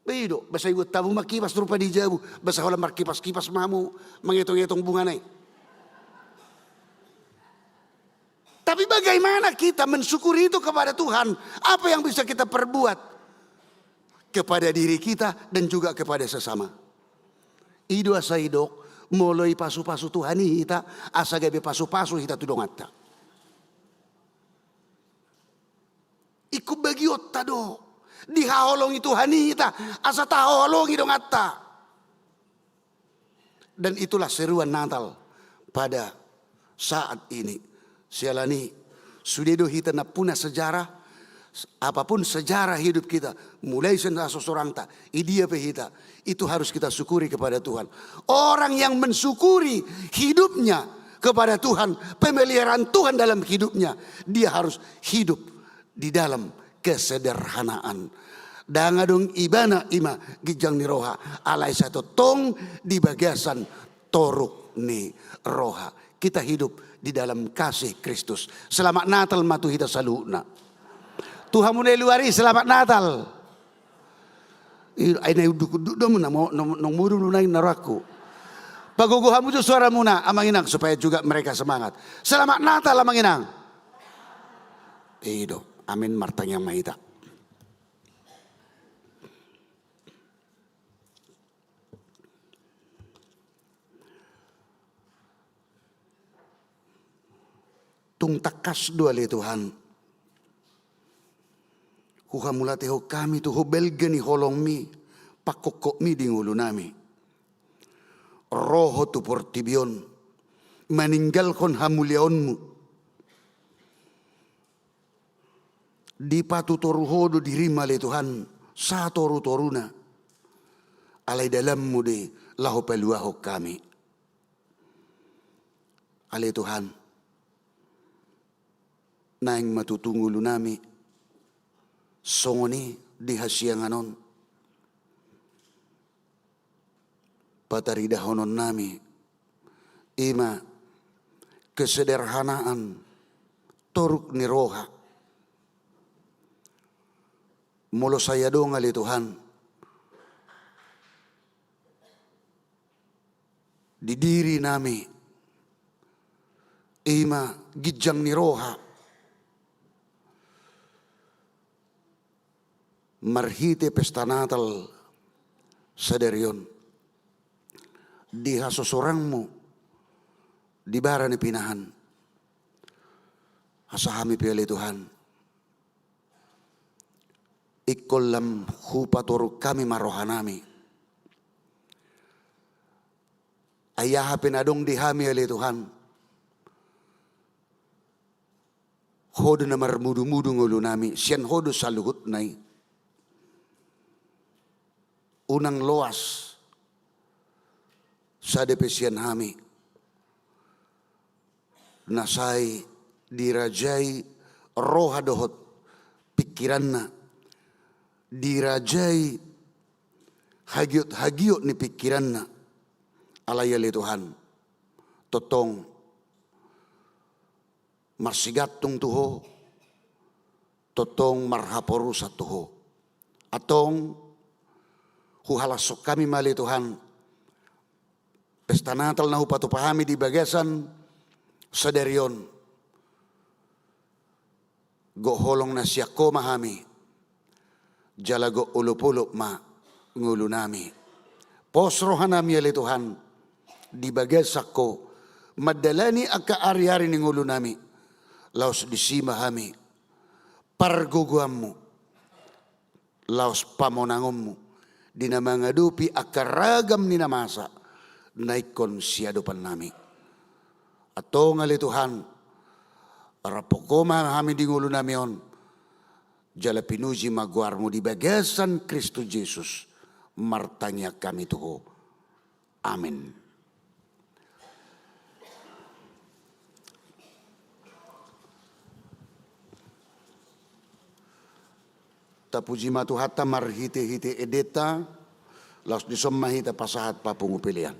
Ba i do, basa ibuat hamu ma kipas rupa di jabu, basa holan markipas-kipas ma hamu mangetong-etong bungana i. Tapi bagaimana kita mensyukuri itu kepada Tuhan? Apa yang bisa kita perbuat kepada diri kita dan juga kepada sesama? I do asa didok, molo dipasu-pasu Tuhan i hita, asa gabe pasu-pasu hita tu donganta. Ingkon bagionta do. Dihaholongi Tuhan i hita, asa tahaholongi donganta. Dan itulah seruan Natal pada saat ini. Siala ni i, sude do hita nampuna sejarah, apapun sejarah hidup kita, mulai sian hasosorangta, di dia pe hita, itu harus kita syukuri kepada Tuhan. Orang yang mensyukuri hidupnya kepada Tuhan, pemeliharaan Tuhan dalam hidupnya, dia harus hidup di dalam kesederhanaan. Ndang adong ibana i ma ginjang ni roha, alai sai tongtong di bagasan toruk ni roha. Kita hidup di dalam kasih Kristus. Selamat Natal ma tu hita saluhutna. Tu hamu na di luar i, selamat Natal. I, ai na unduk-unduk do hamu na mo-, na mo-, naung modom do nuaeng na rohangku. Pagogo hamu jo suaramuna, Amang Inang, supaya juga mereka semangat. Selamat Natal, Amang Inang. I do, amin, martangiang ma hita. Tung tangkas do ale Tuhan, huhamauliatehon hami tu Ho balga ni holongmi, pangkophopmi di ngolunami. Ro Ho tu portibi on, maninggalhon hamuliaonmu. Dipatutoru Ho do dirim ale Tuhan, satoru-toruna. Alai dalanmu do i laho paluahon hami. Ale Tuhan, naeng ma tutu ngolunami songon i di hasiangan on. Pataridahononnami i ma kesederhanaan, toruk ni roha. Molo sai adong ale Tuhan di dirinami i ma ginjang ni roha, marhite pesta Natal sadari on, di hasosorangmu di bara ni pinahan, asa hami pe ale Tuhan, ingkon lam hupatoruk hami ma rohanami. Ai aha pe na adong di hami ale Tuhan, Ho do na marmudu-mudu ngolunami, sian Ho do saluhutna i. Unang loas sada pe sian hami na sai dirajai roha dohot pingkiranna, dirajai hagiot-hagiot ni pingkiranna. Alai ale Tuhan, tongtong marsigantung tu Ho, tongtong marhaporusan tu Ho. Antong, huhalashon hami ma ale Tuhan pesta Natal na hupatupa hami di bagasan sadari on. Gok holong na sian Ho ma hami, jala gok olop-olop ma ngolunami. Pos rohanami ale Tuhan di bagasan Ho, mandalani angka ari-ari ni ngolunami. Laos disi ma hami pargogoanmu, laos pamonangonmu di na mangadopi angka ragam ni na masa na ingkon siadopannami. Antong ale Tuhan, raphon Ho ma hami di ngolunami on, jala pinuji ma goarmu di bagasan Kristus Jesus, martangiang hami tu Ho. Amen. Tapuji ma Tuhanta marhite-hite endenta, laos dison ma hita pasahat papungu pelean.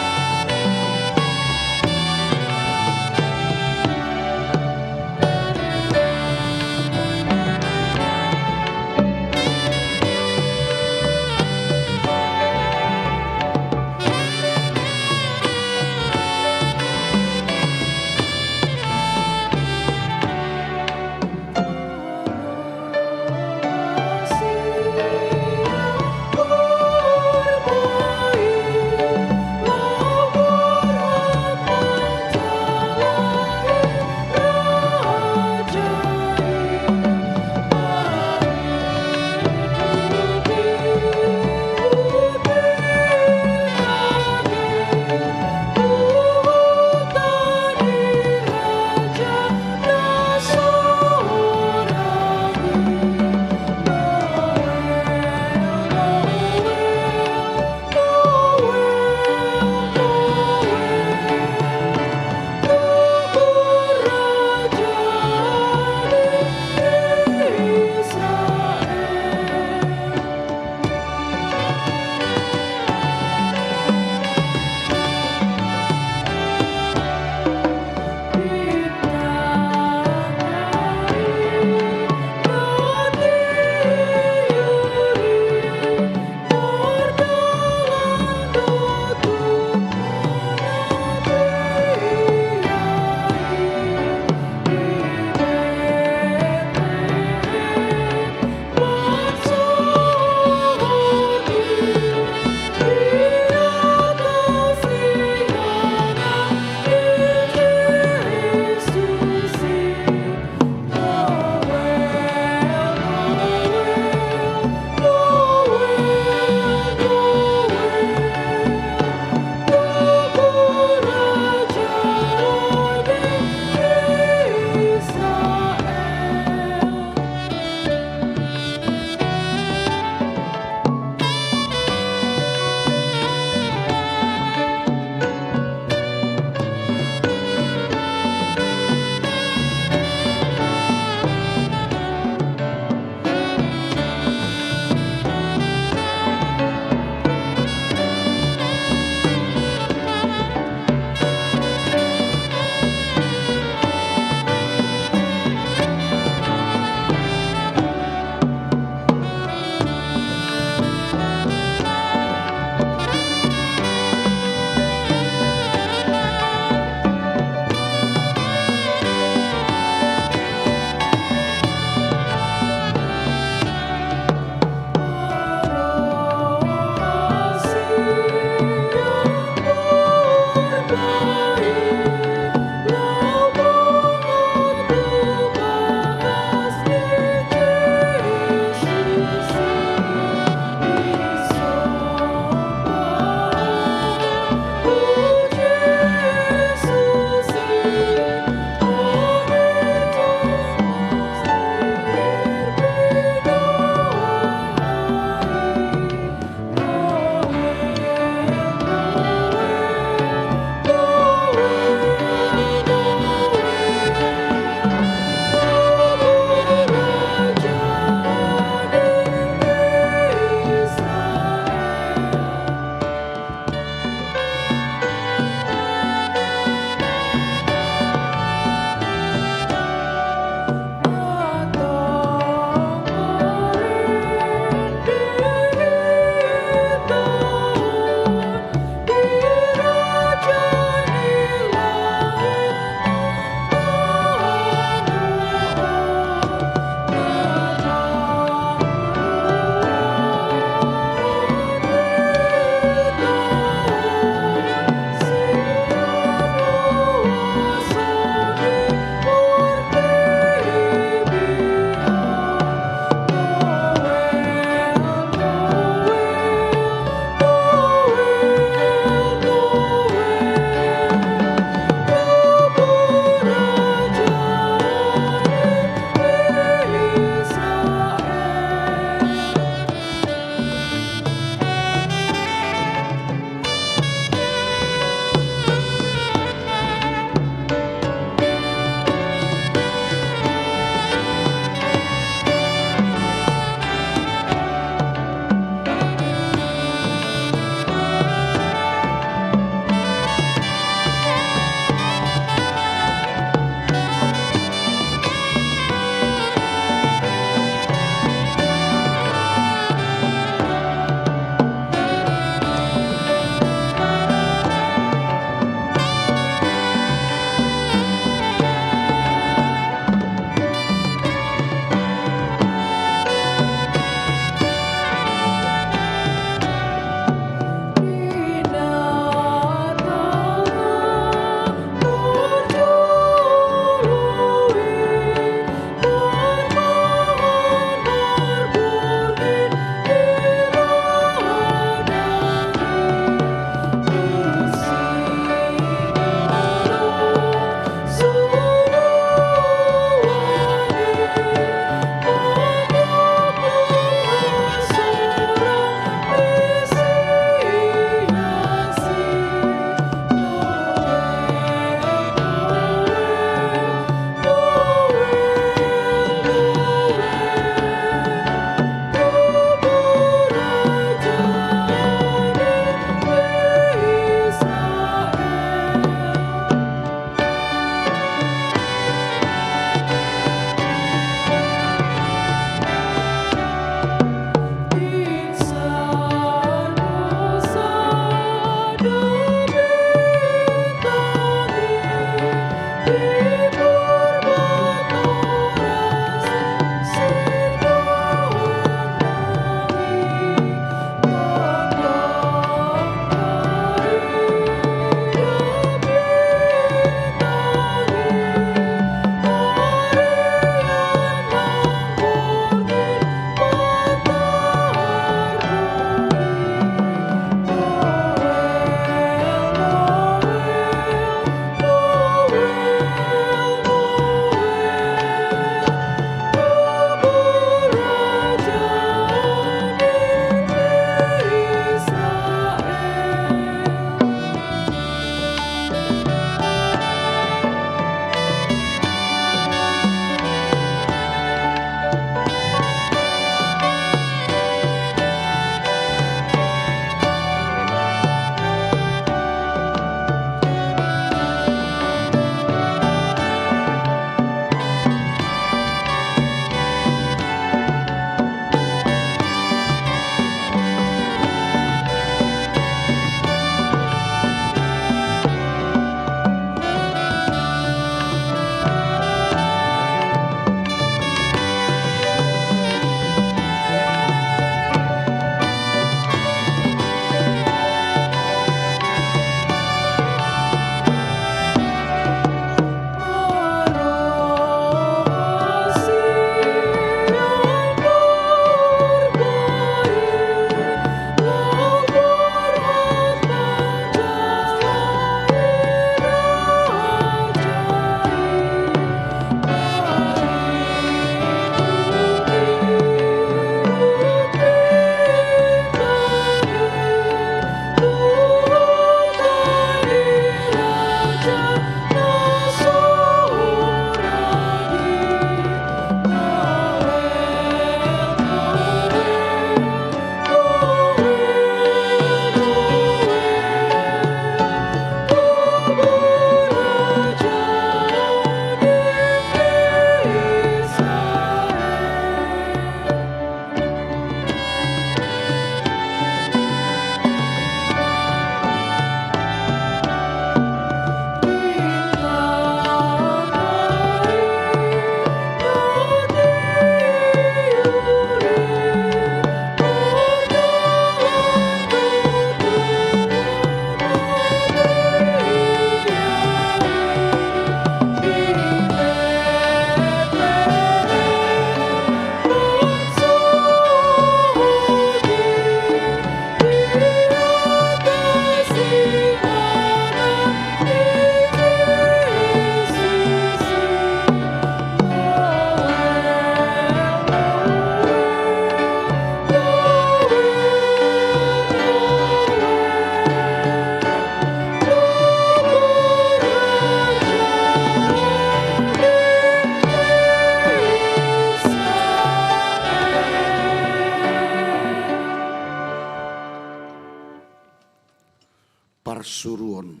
parsuruon.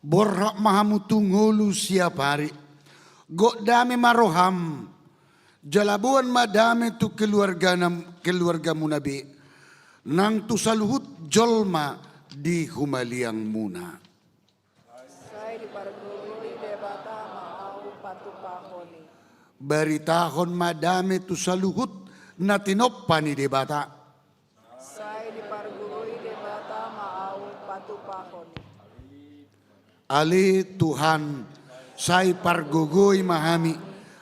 Borhat ma hamu tu ngolu siapari. Gok dame ma roham. Jala boan ma dame tu keluargana, keluargamuna be, nang tu saluhut jolma di humaliangmuna. Sai dipargogoi Debata ma ahu patupahon i. Baritahon ma dame tu saluhut na tinompa ni Debata. Sai dipargogoi Debata ma ahu patupahon i. Ale Tuhan, sai pargogoi ma hami,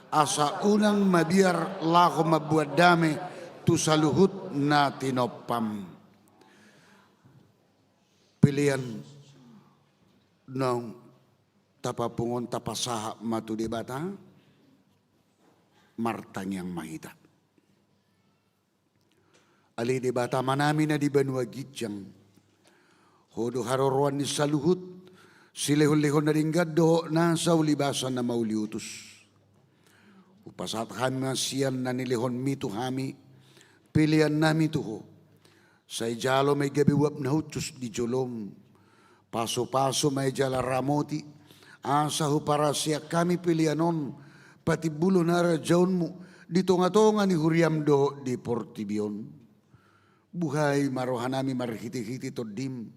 asa unang mabiar laho mambuat dame tu saluhut na tinompam. Pelean naung tapapungu on tapasahat ma tu Debata. Martangiang ma hita. Ale Debata Amanami na di banua ginjang, Ho do haroroan ni saluhut silehonlehon na denggan dohot nasa ulibasan na mauliutus. Hupasahat hami ma sian na nilehonmi tu hami peleannami tu Ho. Sai jalo ma i gabe uap na hushus di jolom. Pasupasu ma i jala ramoti, asa huparaseak hami pelean on patimbulhon harajaonmu di tongatonga ni huriam dohot di portibi on. Buhai ma rohanami marhitehite Tondim,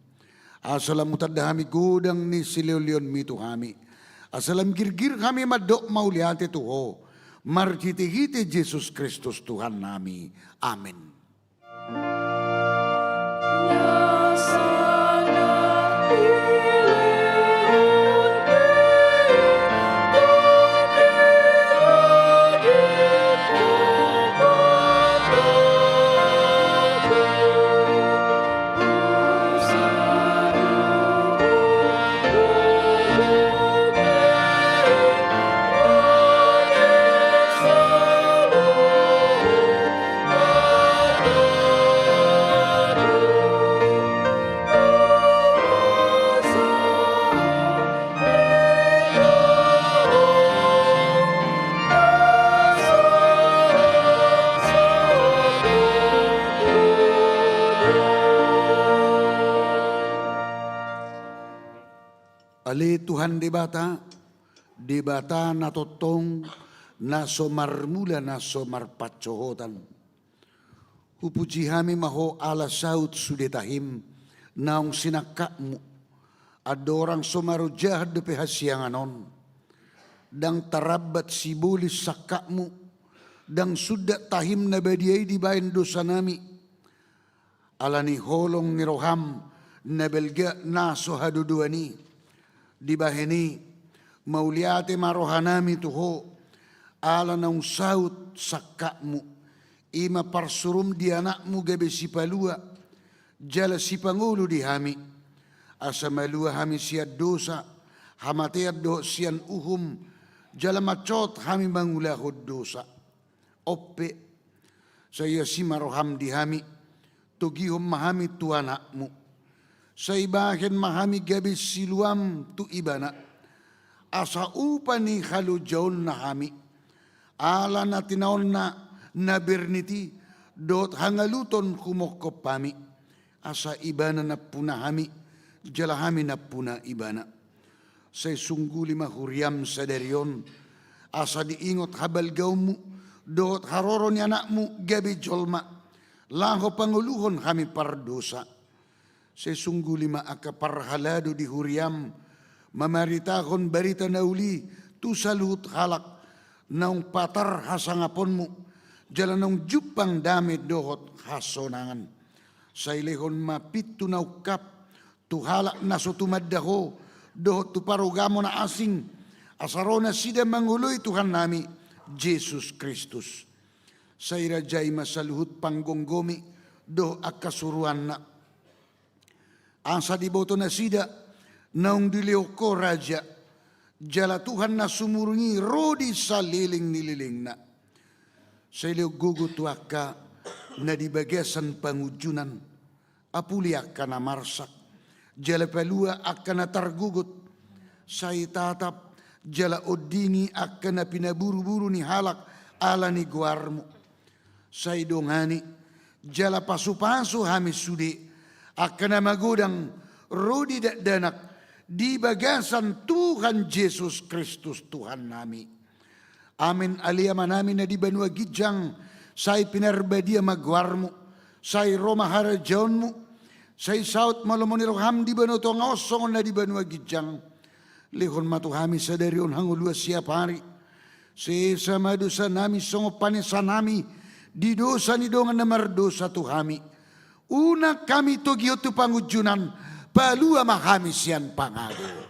asa lam hutanda hami godang ni silehonlehonmi tu hami, asa lam girgir hami mandok mauliate tu Ho, marhitehite Jesus Kristus Tuhannami. Amen. Ale Tuhan Debata, Debata na tongtong, na so marmula, na so marpansohotan. Hupuji hami ma Ho ala saut sude tahim naung sinangkapmu. Andorang so marojahan dope hasiangan on, ndang tarambat sibolis sangkapmu, ndang sundat tahim na badia i dibahen dosanami. Ala ni holong ni roham na balga na so hadodoan i, dibahen i, mauliate ma rohanami tu Ho, ala naung saut sangkapmu, i ma parsurum di Anakmu gabe sipalua jala sipangolu di hami, asa malua hami sian dosa, hamatean dohot sian uhum, jala mansot hami mangulahon dosa. On pe, sai asi ma roham di hami, togihon ma hami tu Anakmu. Sai bahen ma hami gabe siluam tu Ibana, asa upa ni halojaonna hami, ala na tinaonna na bernit i dohot hangaluton humongkop hami, asa Ibana nampuna hami, jala hami nampuna Ibana. Sai sungguli ma huriam sadari on, asa diingot habalgaonmu dohot haroro ni Anakmu gabe jolma, laho pangoluhon hami pardosa. Sai sungguli ma angka parhalado di huriam, mamaritahon barita na uli tu saluhut halak, naung patar hasangaponmu, jala naung jumpang dame dohot hasonangan. Sai lehon ma pintu na ungkap tu halak na so tumanda Ho, dohot tu parugamo na asing, asa ro nasida mangoloi Tuhannami Jesus Kristus. Sai rajai ma saluhut panggomgomi dohot angka suruanna, asa diboto nasida naung dilehon Ho raja, jala Tuhan na sumurung i ro di saleleng ni lelengna. Sai lehon gogo tu angka na di bagasan pangunjunan, apuli angka na marsak, jala palua angka na targogot. Sai tatap jala ondingi angka na pinaburuburu ni halak ala ni goarmu. Sai dongani jala pasupasu hami sude, angka na magodang ro di dakdanak di bagasan Tuhan Jesus Kristus Tuhannami. Amen. Ale Amanami na di banua ginjang, sai pinarbadia ma goarmu, sai ro ma harajaonmu, sai saut ma lomo ni roham di banua tonga on songon na di banua ginjang. Lehon ma tu hami sadari on hangoluan siapari. Sesa ma dosanami songon panesanami di dosa ni dongan na mardosa tu hami. Unang hami togihon tu pangunjunan, palua ma hami sian pangago.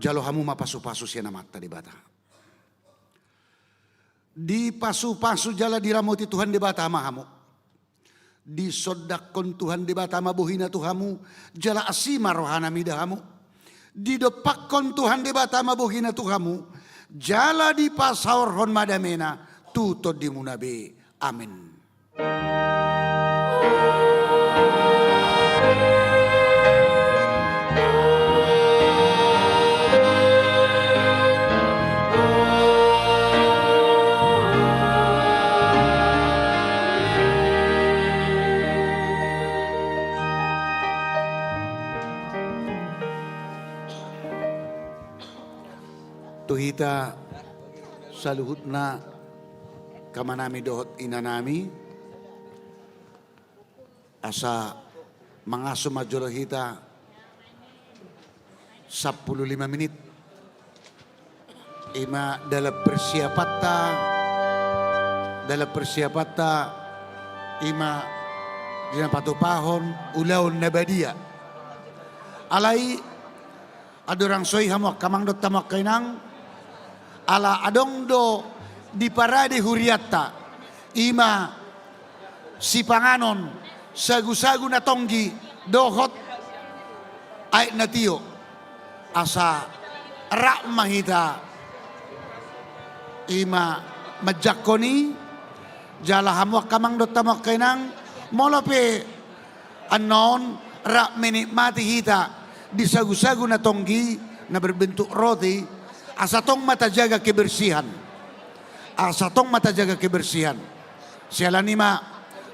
Jalo hamu ma pasupasu sian Amanta Debata. Dipasupasu jala diramoti Tuhan Debata ma hamu. Disondanghon Tuhan Debata ma bohina tu hamu, jala asi ma rohana mida hamu. Didompakhon Tuhan Debata ma bohina tu hamu, jala dipasaorhon ma damena tu tondimuna be. Amen. Tu hita saluhutna, amanami dohot inanami, asa mangaso ma jolo hita sampulu lima menit. Ima dalam persiapanta, dalam persiapanta, ima di na patupahon ulaon na badia. Alai andorang so i hamu angka amang dohot hamu angka inang, ala adong do diparade hurianta, ima sipanganon, sagusagu na tonggi dohot aek na tio, asa rap ma hita ima manjangkon i. Jala hamu angka amang dohot hamu angka inang, molo pe annon rap menikmati hita di sagusagu na tonggi na berbentuk roti, asa tong ma tajaga kebersihan. Asa tong ma tajaga kebersihan. Siala ni i ma,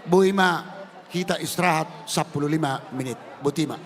boi ma hita istirahat sampulu lima menit. Boti ma.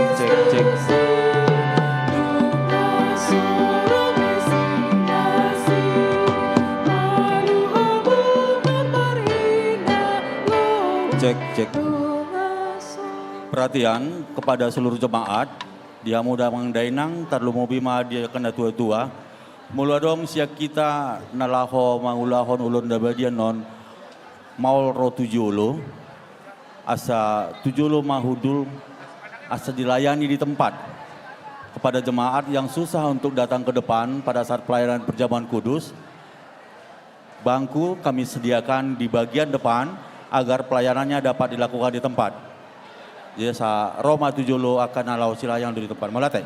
Cek, cek. Cek, cek. Perhatian kepada seluruh jemaat, di hamu damang dainang, tarlumobi ma di angka na tua-tua. Molo adong sian hita na laho mangulahon ulaon na badia annon, maol ro tu jolo, asa tu jolo ma hundul, asa dilayani di tempat. Kepada jemaat yang susah untuk datang ke depan pada saat pelayanan perjamuan kudus, bangku kami sediakan di bagian depan agar pelayanannya dapat dilakukan di tempat. Jadi asa ro ma tu jolo angka na laho silayang dohot di tompar. Mauliate.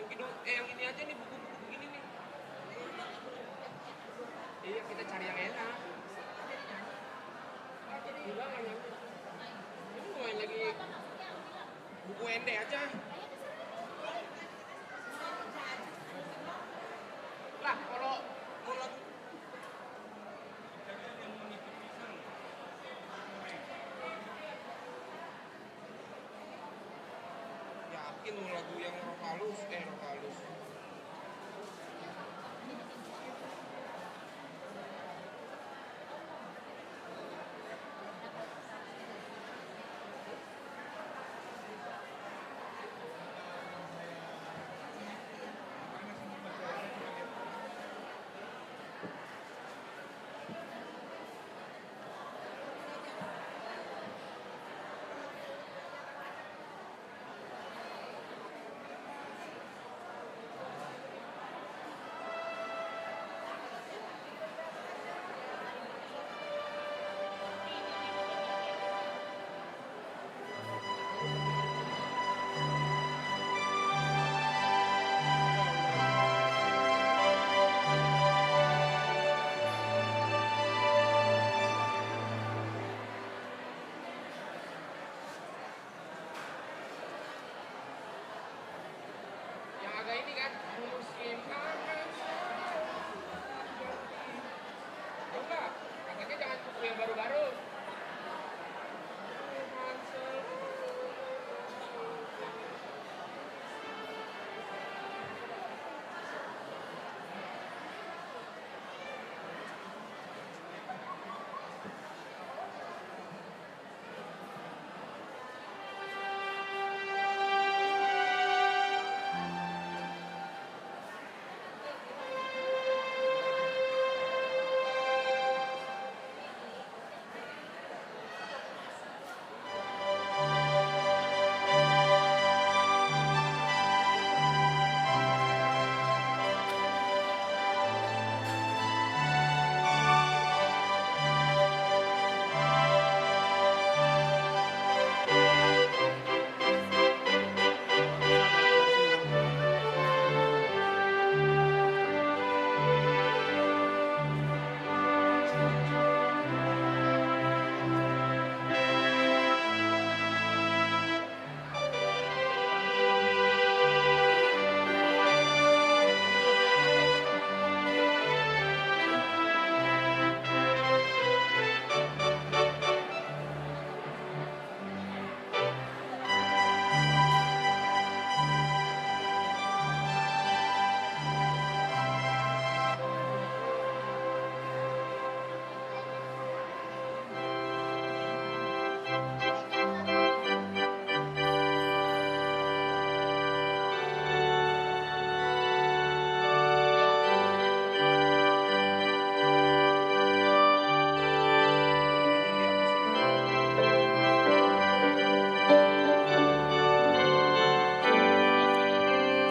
Buku, eh, yang ini aja nih, buku-buku begini nih. Iya, kita cari yang enak. Enggak, enggak nyambung. Ini mau main lagi buku ende aja. Lah, kalau, kalau Yakin mau lagu yang rock halus, eh, rock halus. Yang agak ini kan, musim panas. Coba, katanya jangan buku yang baru-baru.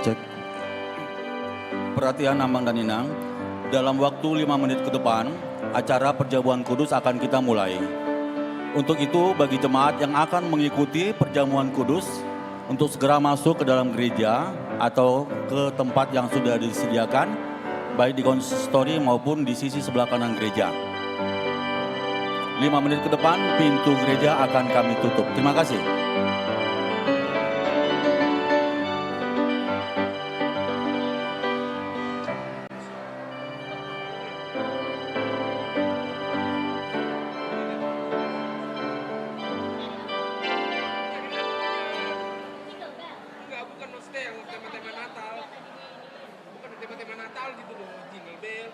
Cek. Perhatian Amang dan Inang, dalam waktu lima menit ke depan, acara perjamuan kudus akan kita mulai. Untuk itu, bagi jemaat yang akan mengikuti perjamuan kudus, untuk segera masuk ke dalam gereja atau ke tempat yang sudah disediakan, baik di konsistori maupun di sisi sebelah kanan gereja. Lima menit ke depan, pintu gereja akan kami tutup. Terima kasih. Enggak, bukan, maksudnya yang tema-tema Natal. Bukan tema-tema Natal gitu loh, Jingle Bell.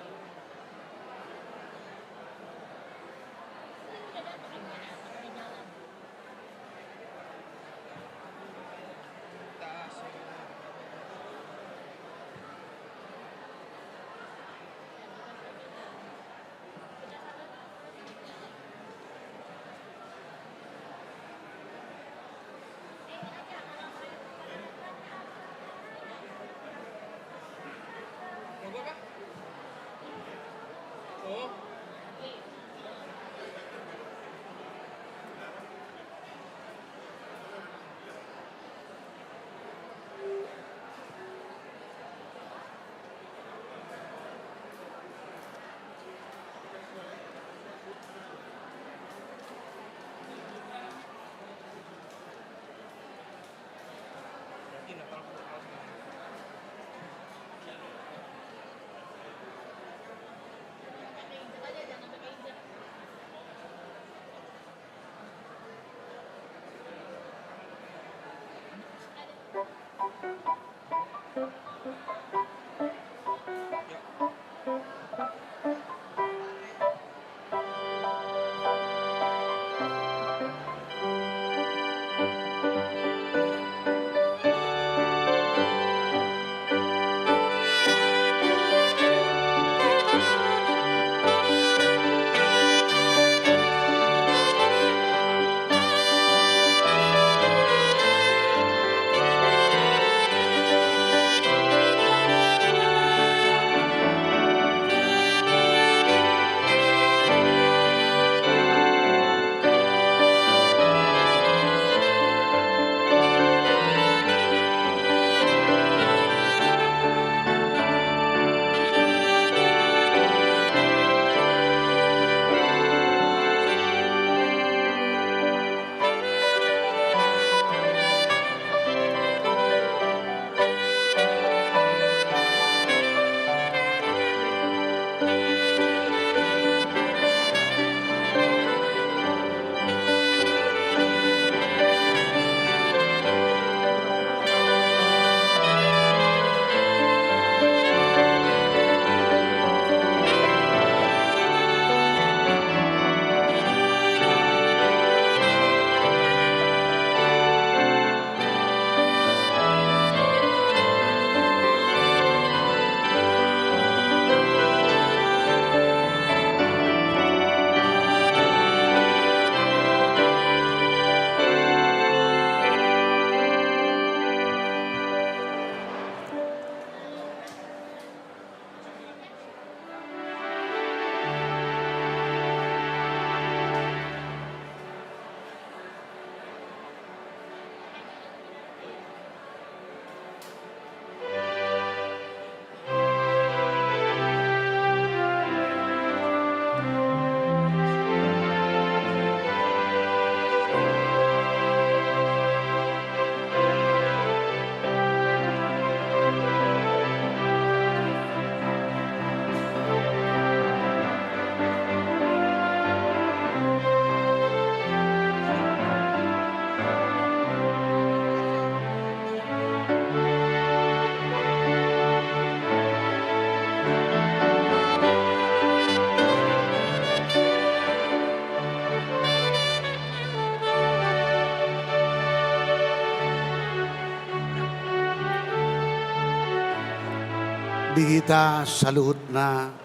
Di hita saluhutna,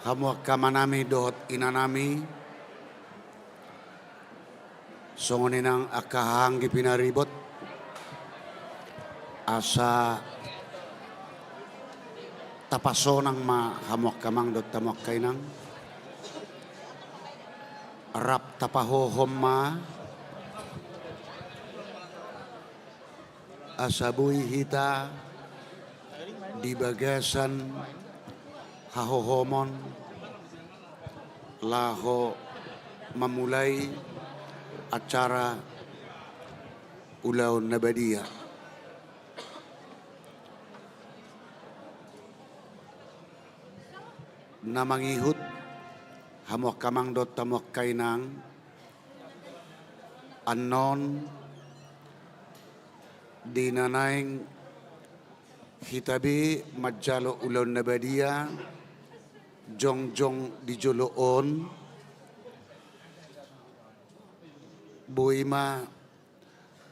hamu angka amanami dohot inanami, songon i nang angka haha anggi pinaribot, asa tapasonang ma hamu angka amang dohot hamu angka inang, rap tapahohom ma. Asa boi hita di bagasan hahohomon laho mamulai acara ulaon na badia. Na mangihut hamu angka amang dohot hamu angka inang, annon di na naeng hita be manjalo ulaon na badia jongjong di jolo on, boi ma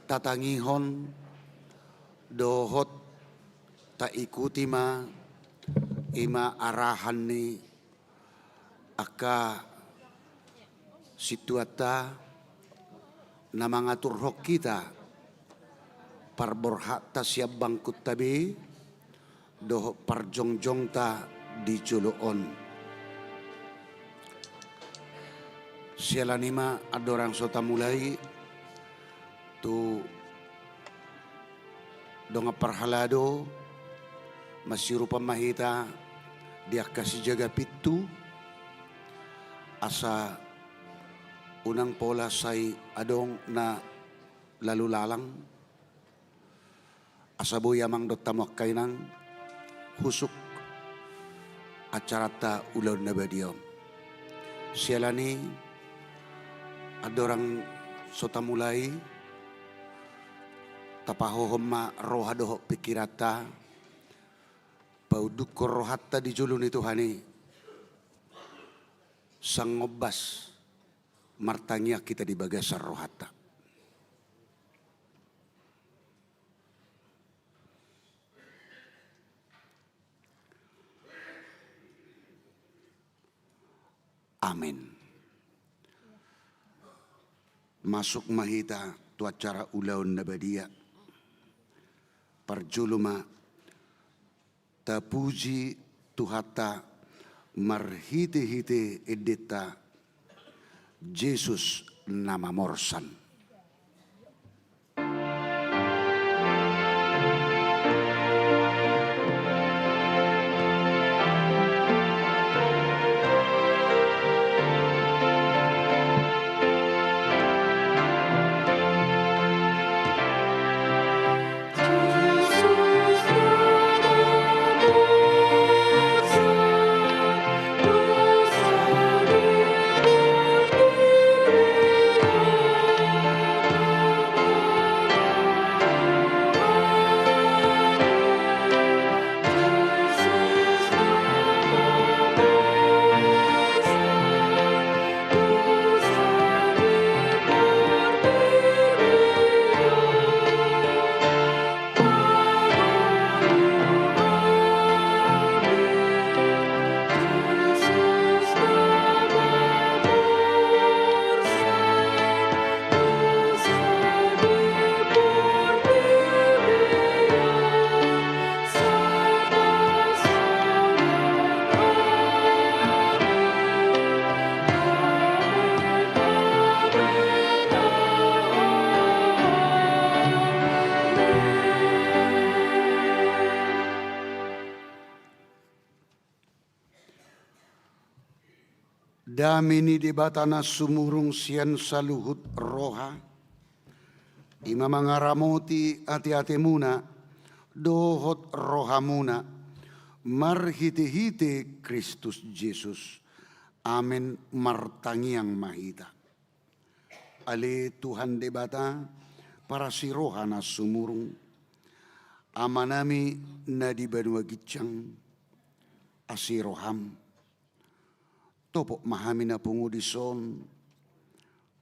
tatangihon dohot taikuti ma, i ma arahan ni angka sintuanta na mangaturhon hita parborhatta sian bangkunta be dohot parjongjongta di jolo on. Siala ni i ma andorang so tamulai tu dongan parhalado, masiurupan ma hita di angka sijaga pintu, asa unang pola sai adong na lalu lalang, asa boi amang dohot hamu angka inang husuk acaranta ulaon na badia on. Siala ni i andorang so tamulai, Tapahohom ma roha dohot pingkiranta, paundukhon rohanta di jolo ni Tuhan i, sangombas martangiang hita di bagasan rohanta. Amen. Masuk ma hita tu acara ulaon na badia. Parjolo ma tapuji Tuhanta marhitehite endenta Jesus na mamorsan. Dame ni Debata na sumurung sian saluhut roha, i ma mangaramoti ateatemuna dohot rohamuna marhitehite Kristus Jesus. Amen. Martangiang ma hita. Ale Tuhan Debata, parasi roha na sumurung, Amanami na di banua ginjang, asi roham. Topot ma hami na pungu dison,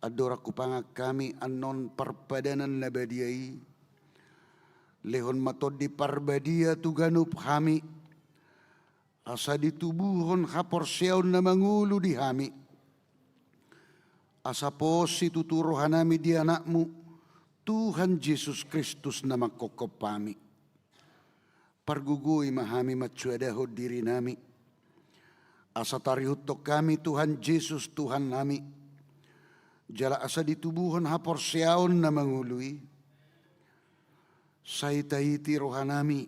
andorang hupangan hami annon parpadanan na badia i. Lehon ma Tondi Parbadia tu ganup hami, asa ditubuhon haporseaon na mangolu di hami, asa pos situtu rohanami di Anakmu, Tuhan Jesus Kristus na manghophop hami. Pargogoi ma hami mansoadahon dirinami, asa tarihuthon hami Tuhan Jesus Tuhannami, jala asa ditubuhon haporseaon na mangolu i. Sai taiti rohanami,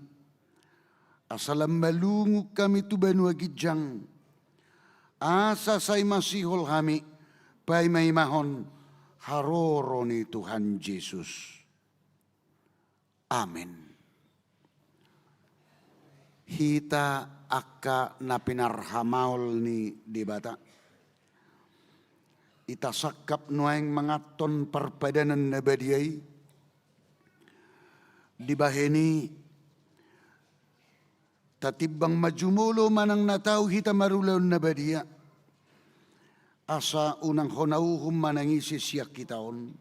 asa lam malungun hami tu banua ginjang, asa sai masihol hami paimaimahon haroro ni Tuhan Jesus. Amen. Hita angka na pinarhamaol ni Debata, hita sangkap nuaeng manganhon parpadanan na badia i. Dibahen i, tatimbang ma jumolo manang na tau hita marulaon na badia, asa unang hona uhum manang ise sian hita on.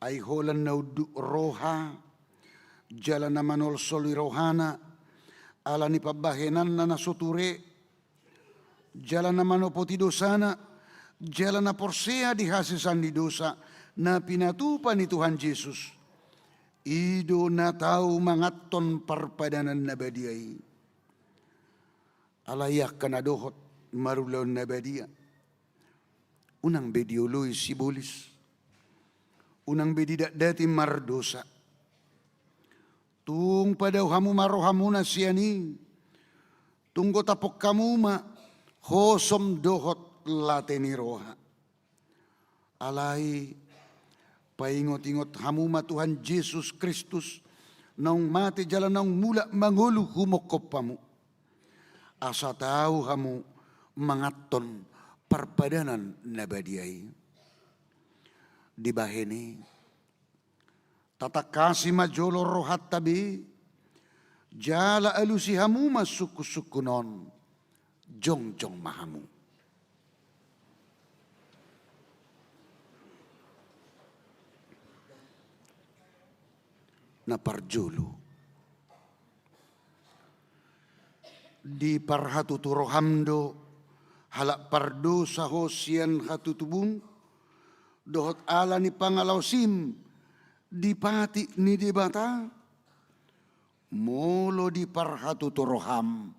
Ai holan na unduk roha jala na manolsoli rohana ala ni pambahenanna na so ture, jala na manopoti dosana, jala na porsea di hasesaan ni dosa na pinatupa ni Tuhan Jesus, i do na tau manganhon parpadanan na badia i. Alai angka na dohot marulaon na badia, unang be dioloi sibolis, unang be didatdati mardosa. Tung padao hamu ma rohamuna sian i, tung gotapon hamu ma hosom dohot late ni roha. Alai paingotingot hamu ma Tuhan Jesus Kristus, naung mate jala naung mulak mangolu humongkop hamu, asa tau hamu manganhon parpadanan na badia i. Dibahen i, Tatangkasi ma jolo rohanta be, jala alusi hamu ma sungkunsungkun on, jongjong ma hamu. Na parjolo, diparhatutu roham do halak pardosa ho sian hatutubum, dohot ala ni pangalaosim di patik ni Debata? Molo diparhatutu roham,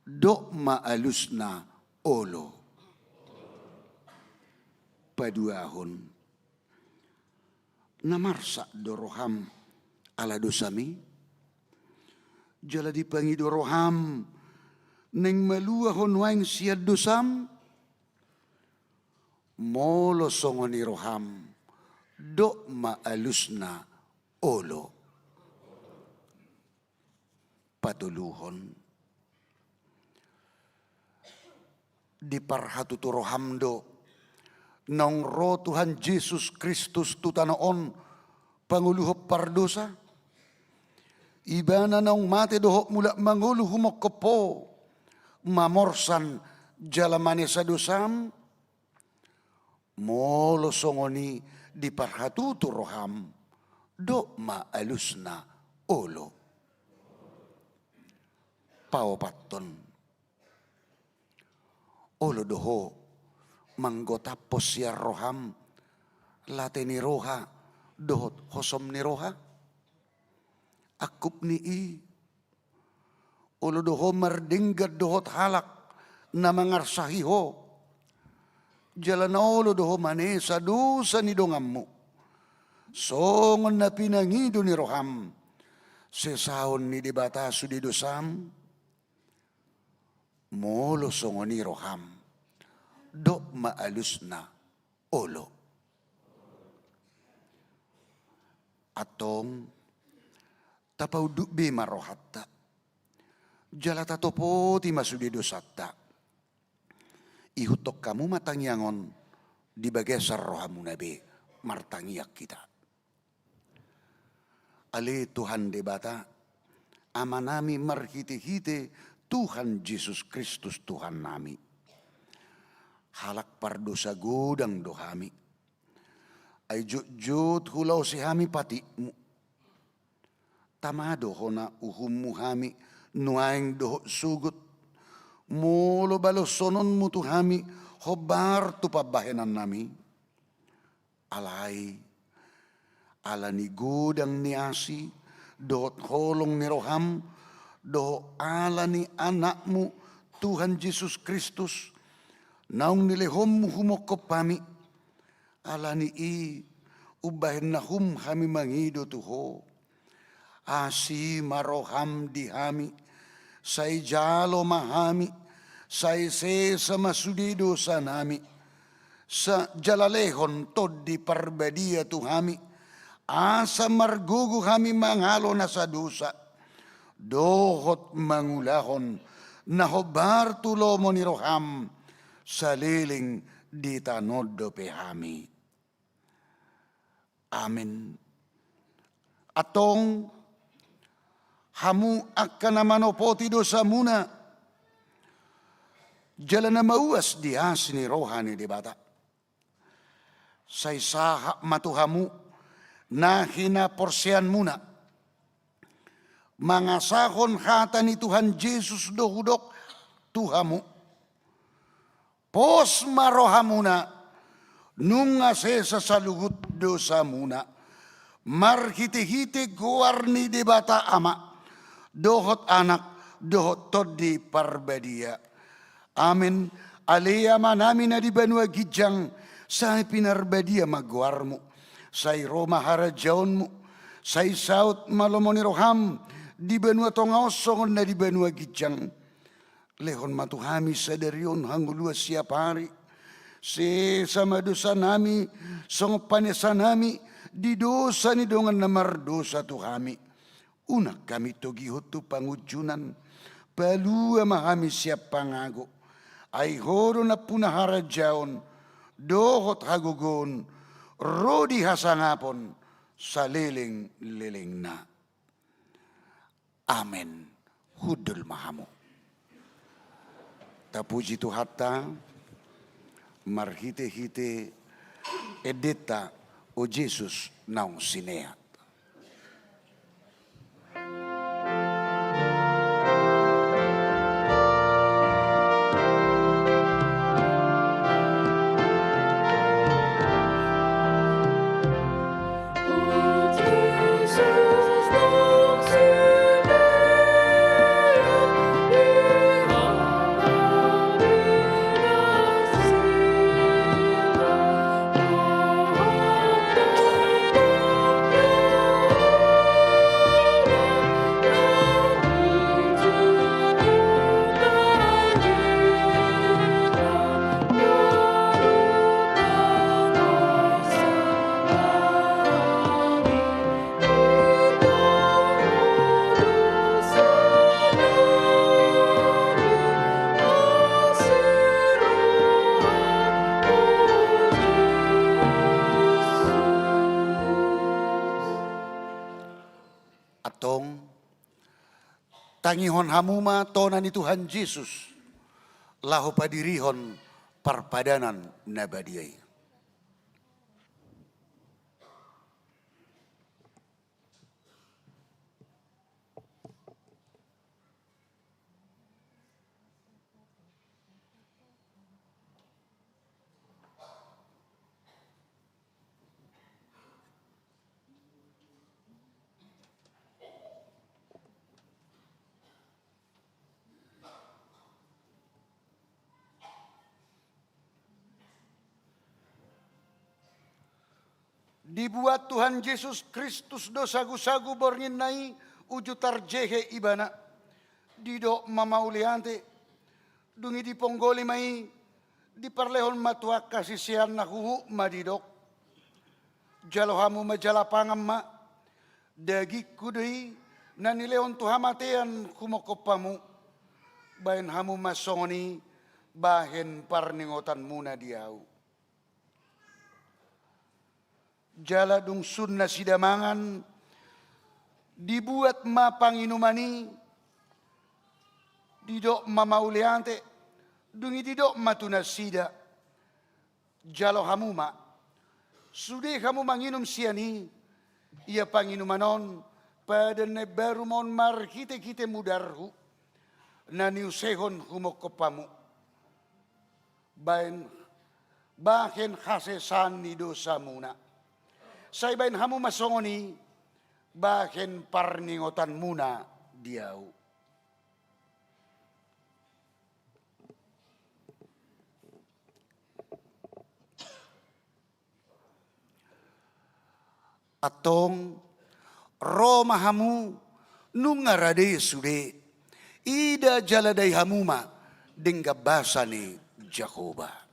dok ma alusna olo. Paduahon, na marsak do roham ala dosam i? Jala dipangido roham naeng malua ho nuaeng sian dosam? Molo songon i roham, dok ma alusna olo. Patoluhon, diparhatutu roham do naung ro Tuhan Jesus Kristus tu tano on pangoluhon pardosa? Ibana naung mate dohot mulak mangolu humongkop ho, mamorsan jala manesa dosam? Molo songon i diparhatutu roham, dok ma alusna olo. Paopathon, olo do ho manggotaphon sian roham late ni roha dohot hosom ni roha? Angkup ni i, olo do ho mardenggan dohot halak na mangarsahi ho? Jala na olo do ho manesa dosa ni donganmu, songon na pinangido ni roham sesaon ni Debata sude dosam? Molo songon i roham, dok ma alusna olo. Antong, tapaunduk be ma rohanta, jala tatopoti ma sude dosanta. Ihuthon hamu ma tangiang on di bagasan rohamuna be. Martangiang hita. Ale Tuhan Debata, Amanami marhitehite Tuhan Jesus Kristus Tuhannami. Halak pardosa godang do hami. Ai jotjot hulaosi hami patikmu. Tama do hona uhummu hami nuaeng dohot sogot, molo balosononmu tu hami hombar tu pambahenannami. Alai, ala ni godang ni asi dohot holong ni roham, dohot ala ni Anakmu Tuhan Jesus Kristus, naung nilehonmu humongkop hami, ala ni i umbahen na hum hami mangido tu Ho. Asi ma roham di hami, sai jalo ma hami, sai sesa ma sude dosanami, sa jala lehon Tondi Parbadia tu hami, asa margogo hami mangalo nasa dosa, dohot mangulahon na hombar tu lomo ni roham, saleleng di tano on dope hami. Amen. Antong, hamu angka na manopoti dosamuna, jala na mauas di asi ni roha ni Debata, sai sahat ma tu hamu na hinaporseaonmuna. Mangasahon hata ni Tuhan Jesus do hudok tu hamu. Pos ma rohamuna, nunga sesa saluhut dosamuna, marhitehite goar ni Debata Ama, dohot Anak, dohot Tondi Parbadia. Amen. Ale Amanami na di banua ginjang, sai pinarbadia ma goarmu. Sai ro ma harajaonmu. Sai saut ma lomo ni roham di banua tonga on songon na di banua ginjang. Lehon ma tu hami sadari on hangoluan siapari. Sesa ma dosanami songon panesanami di dosa ni dongan na mardosa tu hami. Unang hami togihon tu pangunjunan. Palua ma hami sian pangago. Ai Ho do nampuna harajaon dohot hagogoon ro di hasangapon salelenglelengna. Amen. Hundul ma hamu. Tapuji Tuhanta marhitehite endenta, o Jesus naung sineat. Antong, tangihon hamu ma tona ni Tuhan Jesus, laho padirihon parpadanan na badia i. Dibuat Tuhan Jesus Kristus do sagusagu borngin na i uju tarjehe Ibana. Didok ma mauliate, dung i diponggoli ma i, diparlehon ma tu angka siseanna, huhut ma didok: Jalo hamu ma jala pangan ma, dagingku do i na nilehon tu hamatean humongkop hamu. Bahen hamu ma songon i bahen parningotanmuna di ahu. Jala dung sun nasida mangan, dibuat ma panginuman i, didok ma mauliate, dung i didok ma tu nasida: Jalo hamu ma, sude hamu manginum sian i, ia panginuman on padan na imbaru ma on marhitehite mudarhu, na niusehon humongkop hamu bahen, bahen hasesaan ni dosamuna. Sai bahen hamu ma songon i bahen parningotanmuna di ahu. Antong, ro ma hamu, nunga rade sude, ida jala dai hamu ma denggan basa ni Jahowa.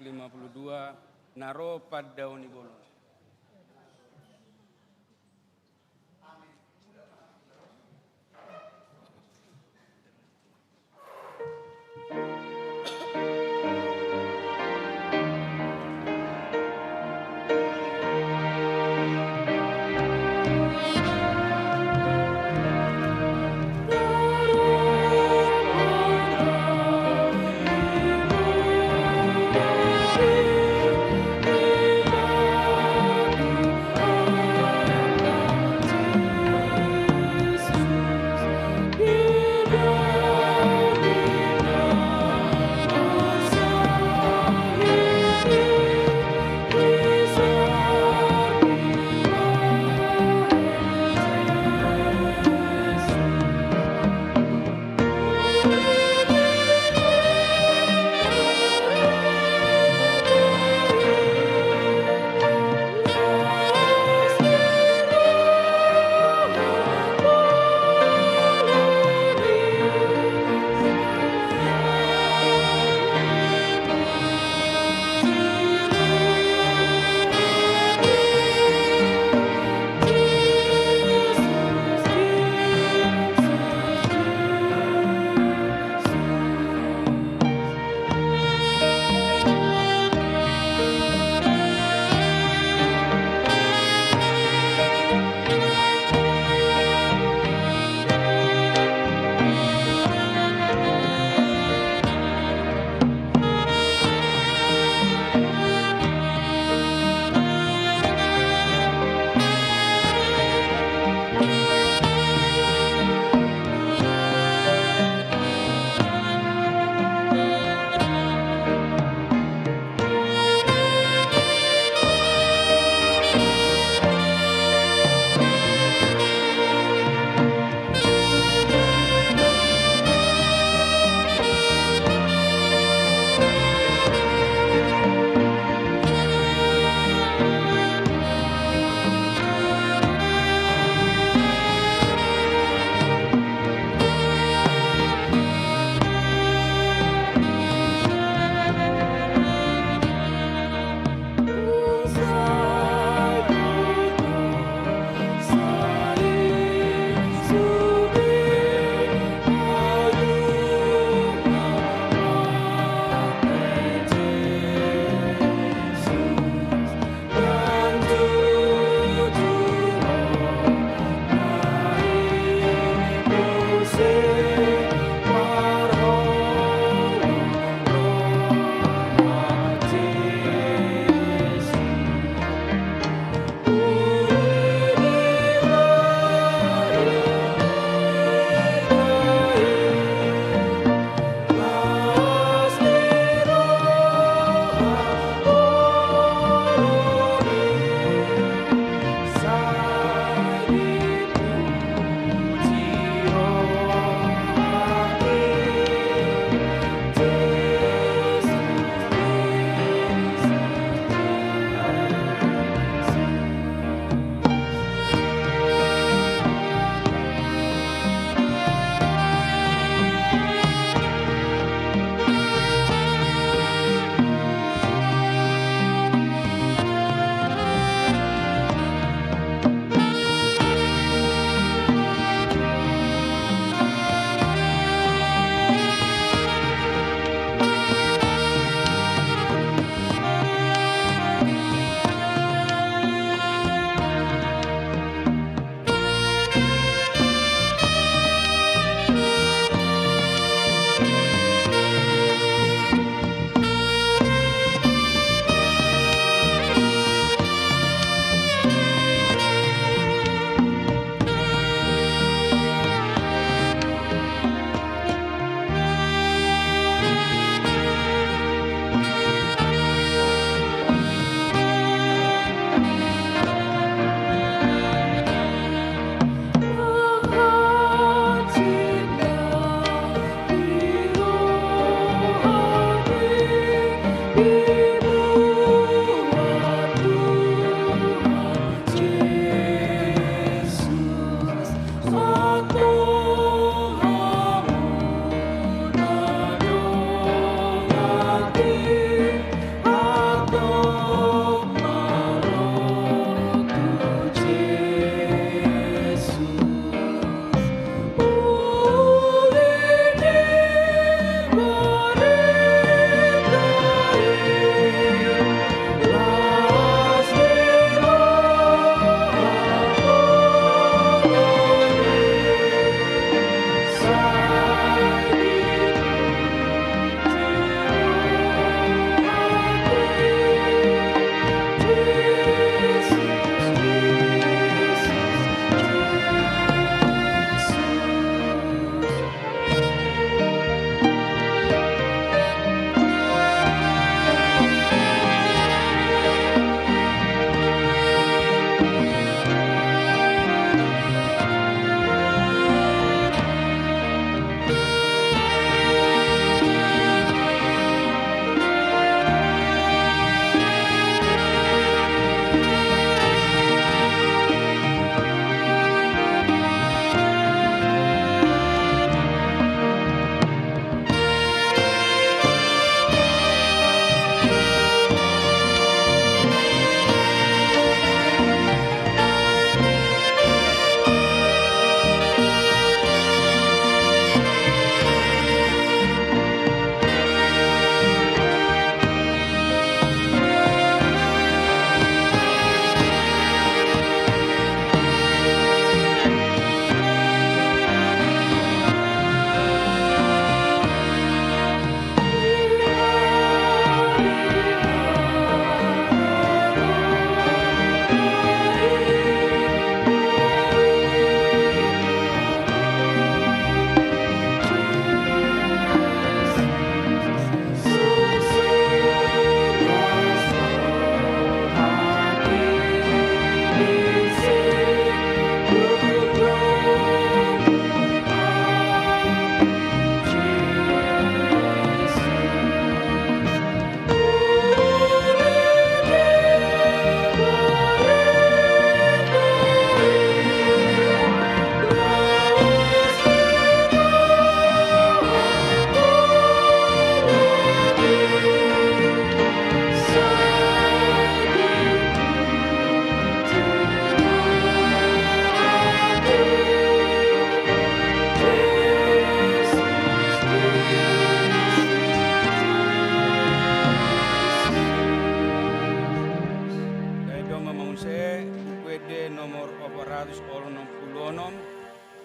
lima puluh dua, na ro pandaon ni bolon.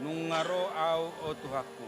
Nunga ro ahu, o Tuhanku.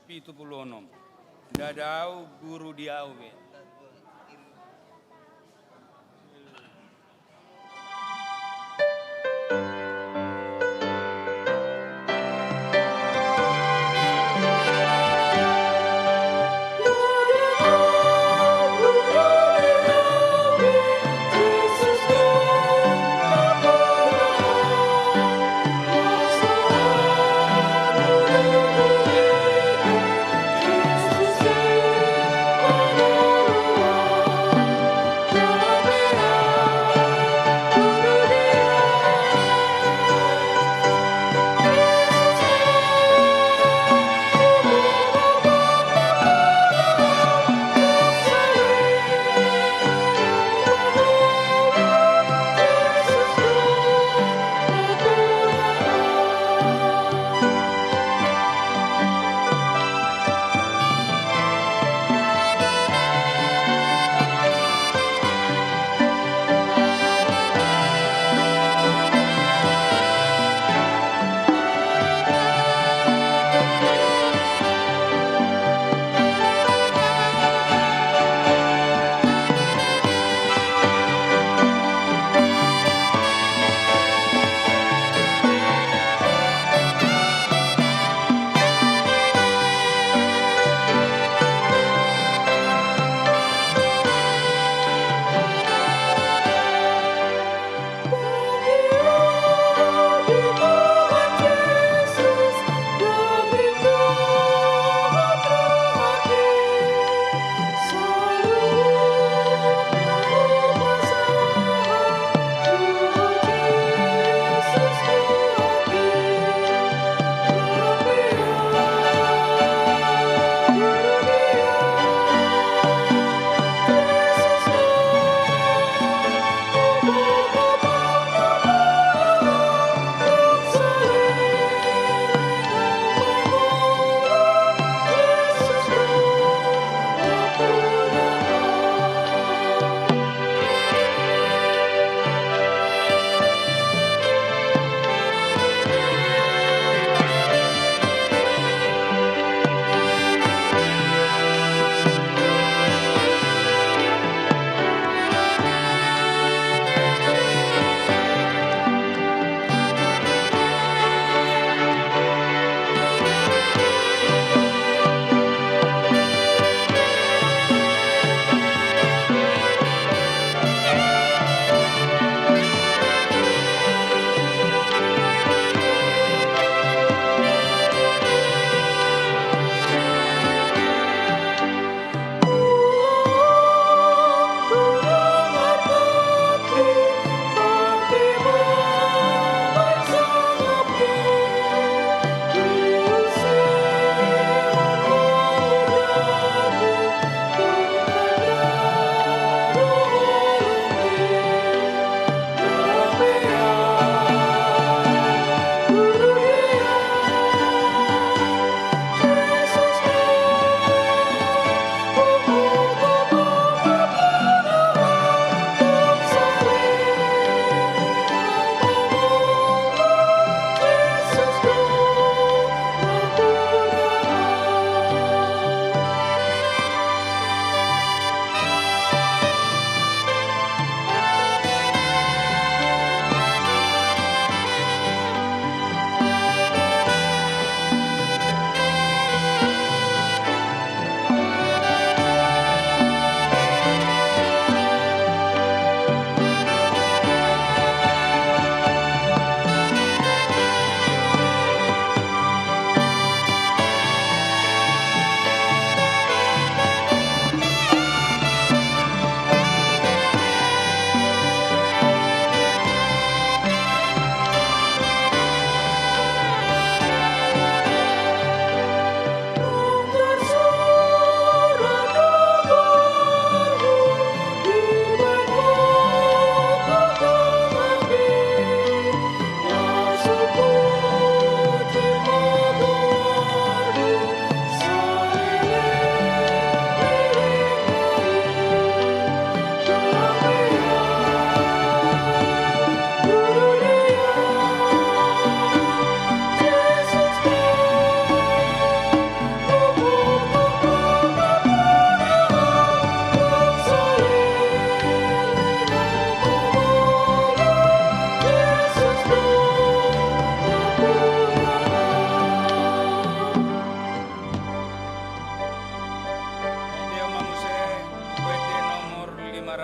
Pitu pulu onom. Ndada au guru di au be.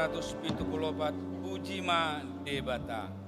saratus pitu pulu opat. Puji ma Debata.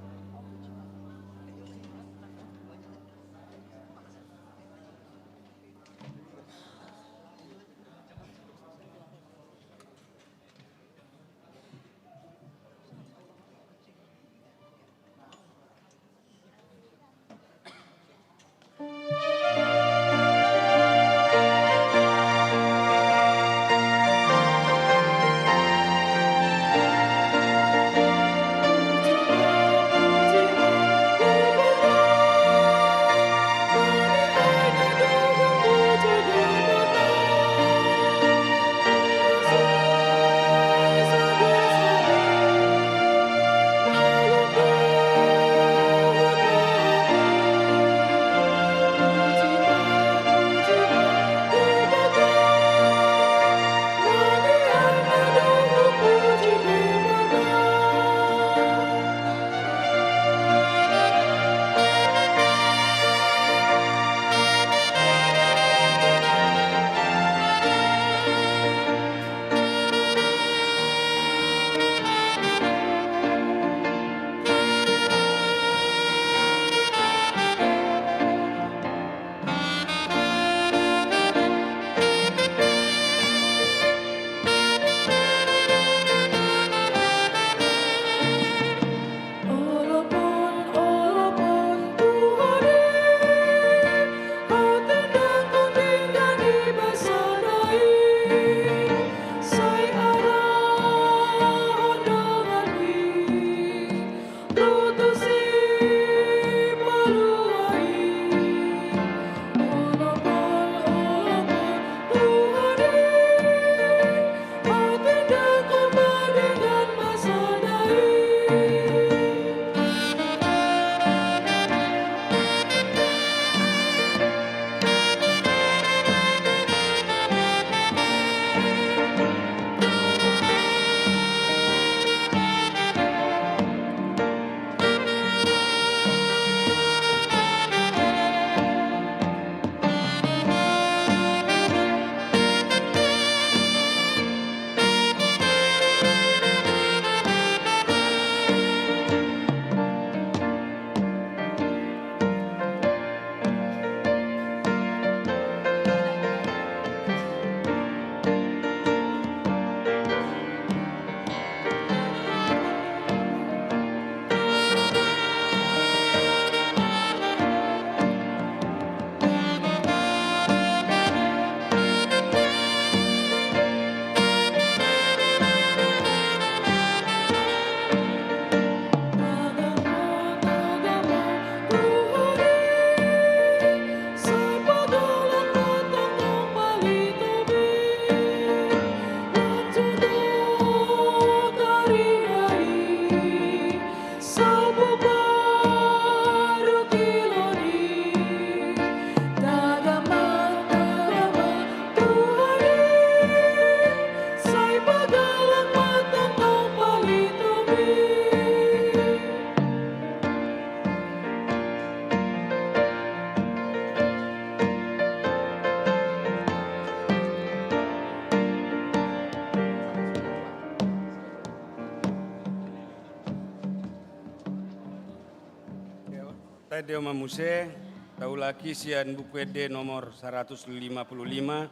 Taendehon ma muse, taulaki sian Buku Ende nomor saratus lima pulu lima,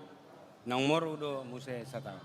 naung moru do muse sataon.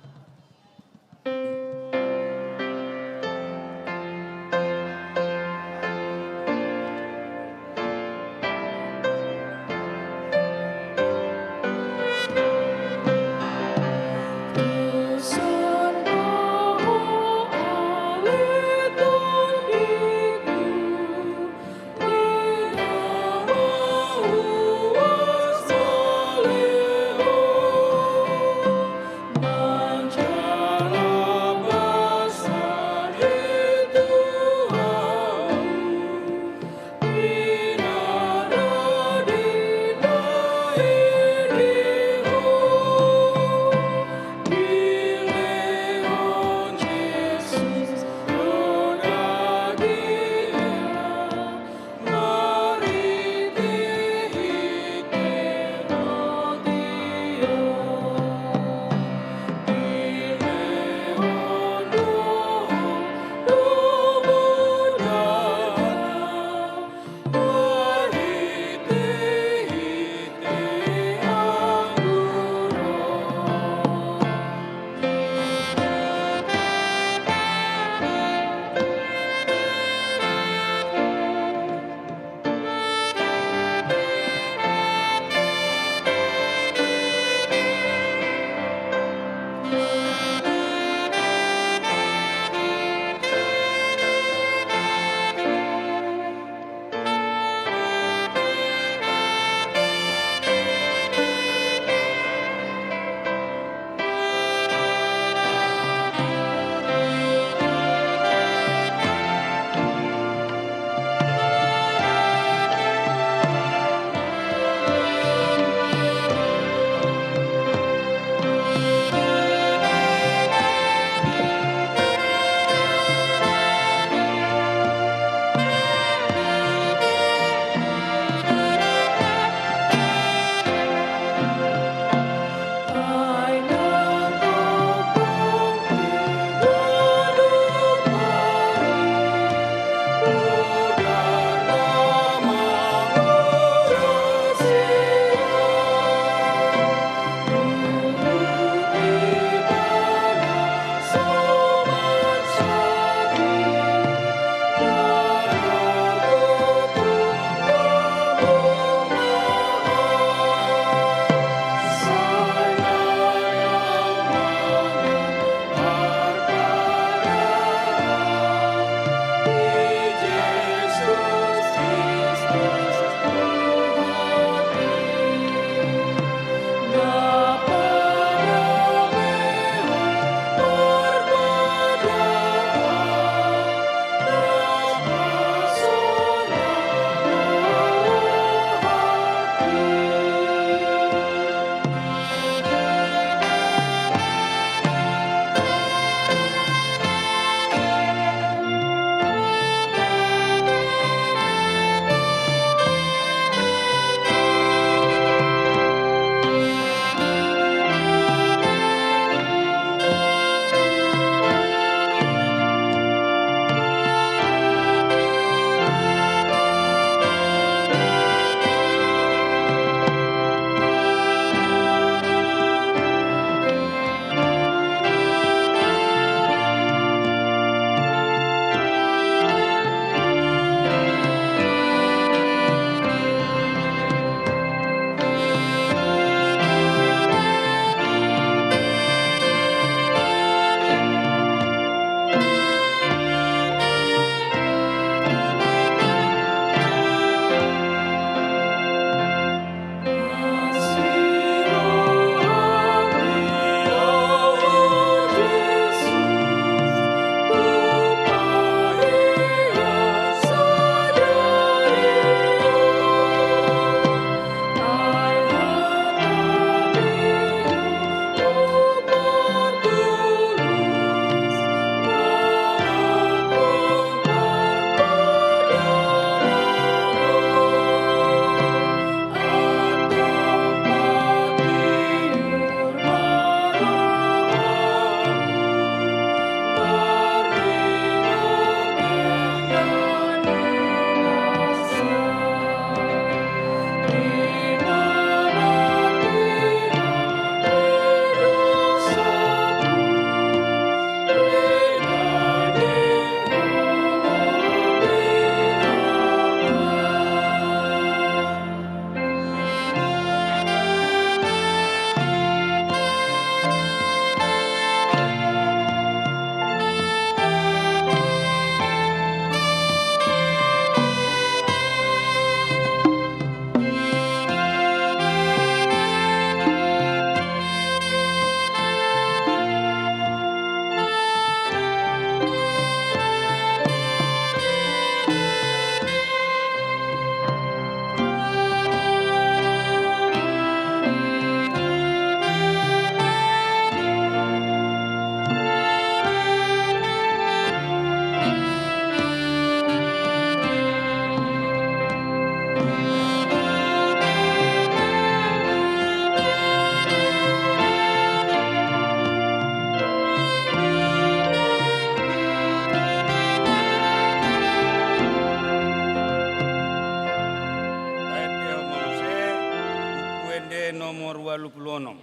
ualu pulu onom,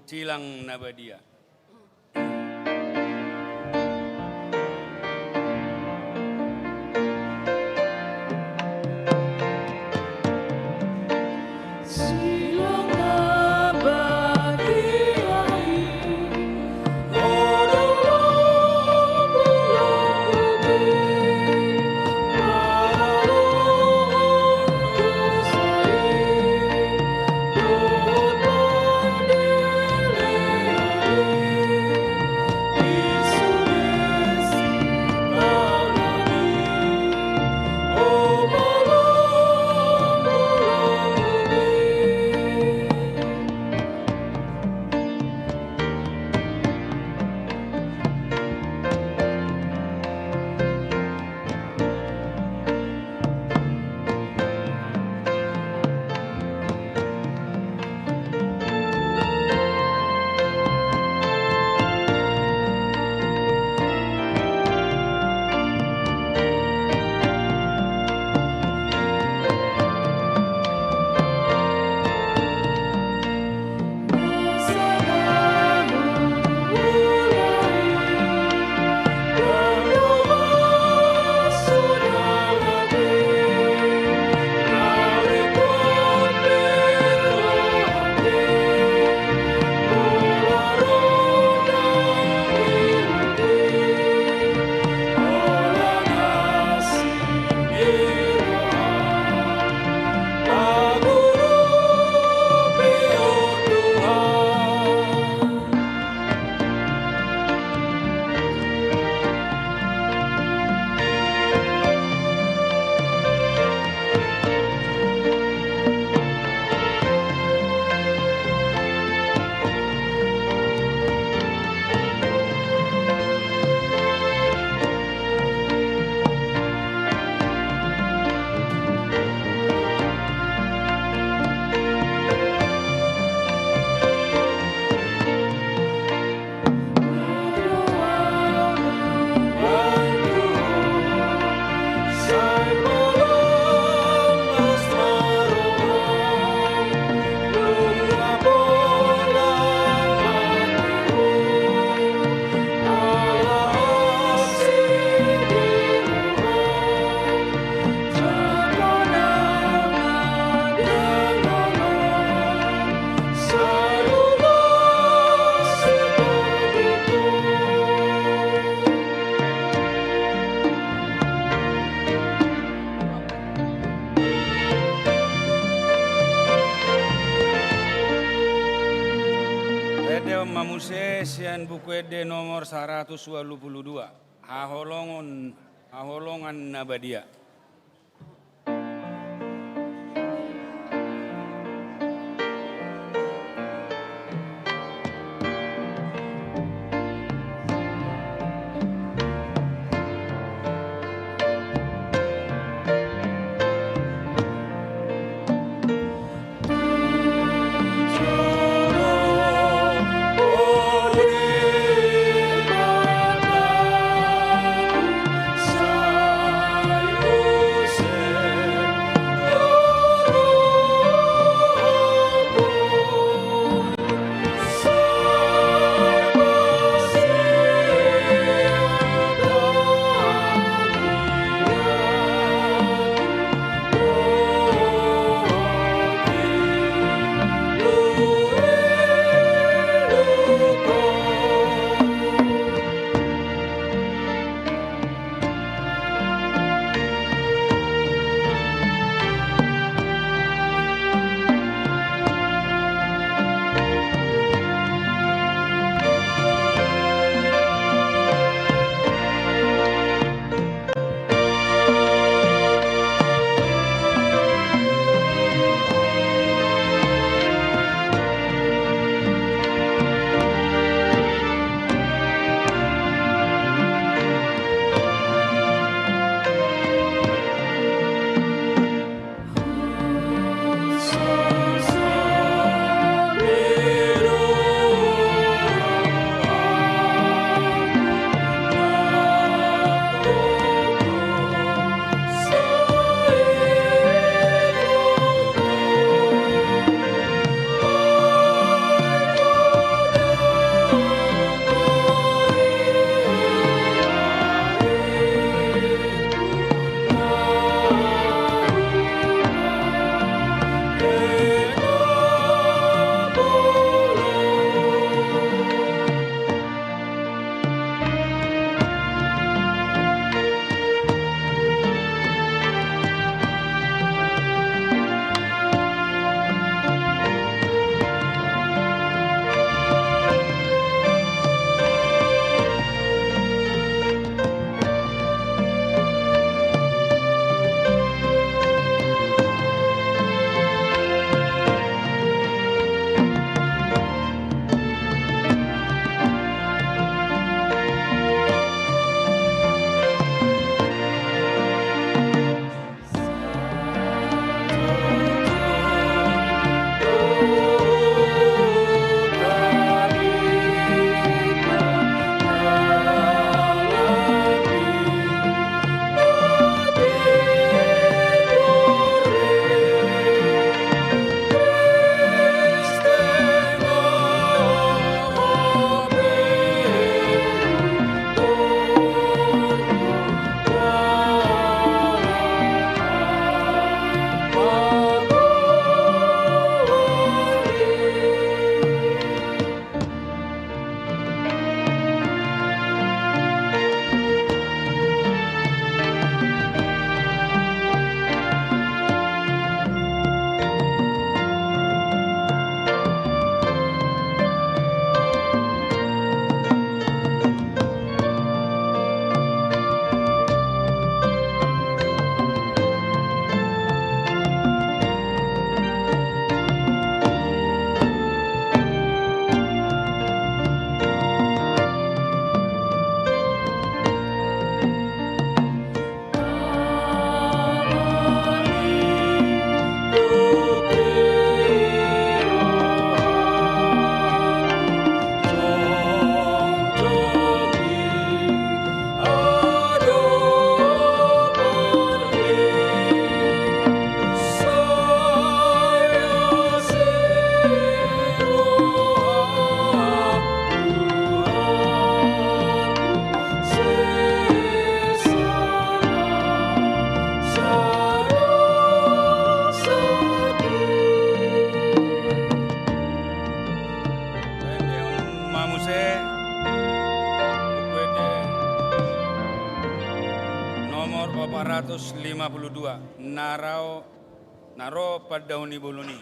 Silang na Badia. Ende ma muse sian Buku Ende nomor saratus ualu pulu dua. Haholongon, haholongan na badia. ma muse, buku ende nomor opat ratus lima puluh dua, na ro, na ro pandaon ni bolon i.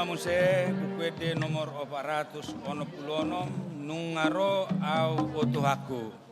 Muse, Buku Ende nomor opat ratus onom pulu onom, Nunga ro au, o Tuhanku.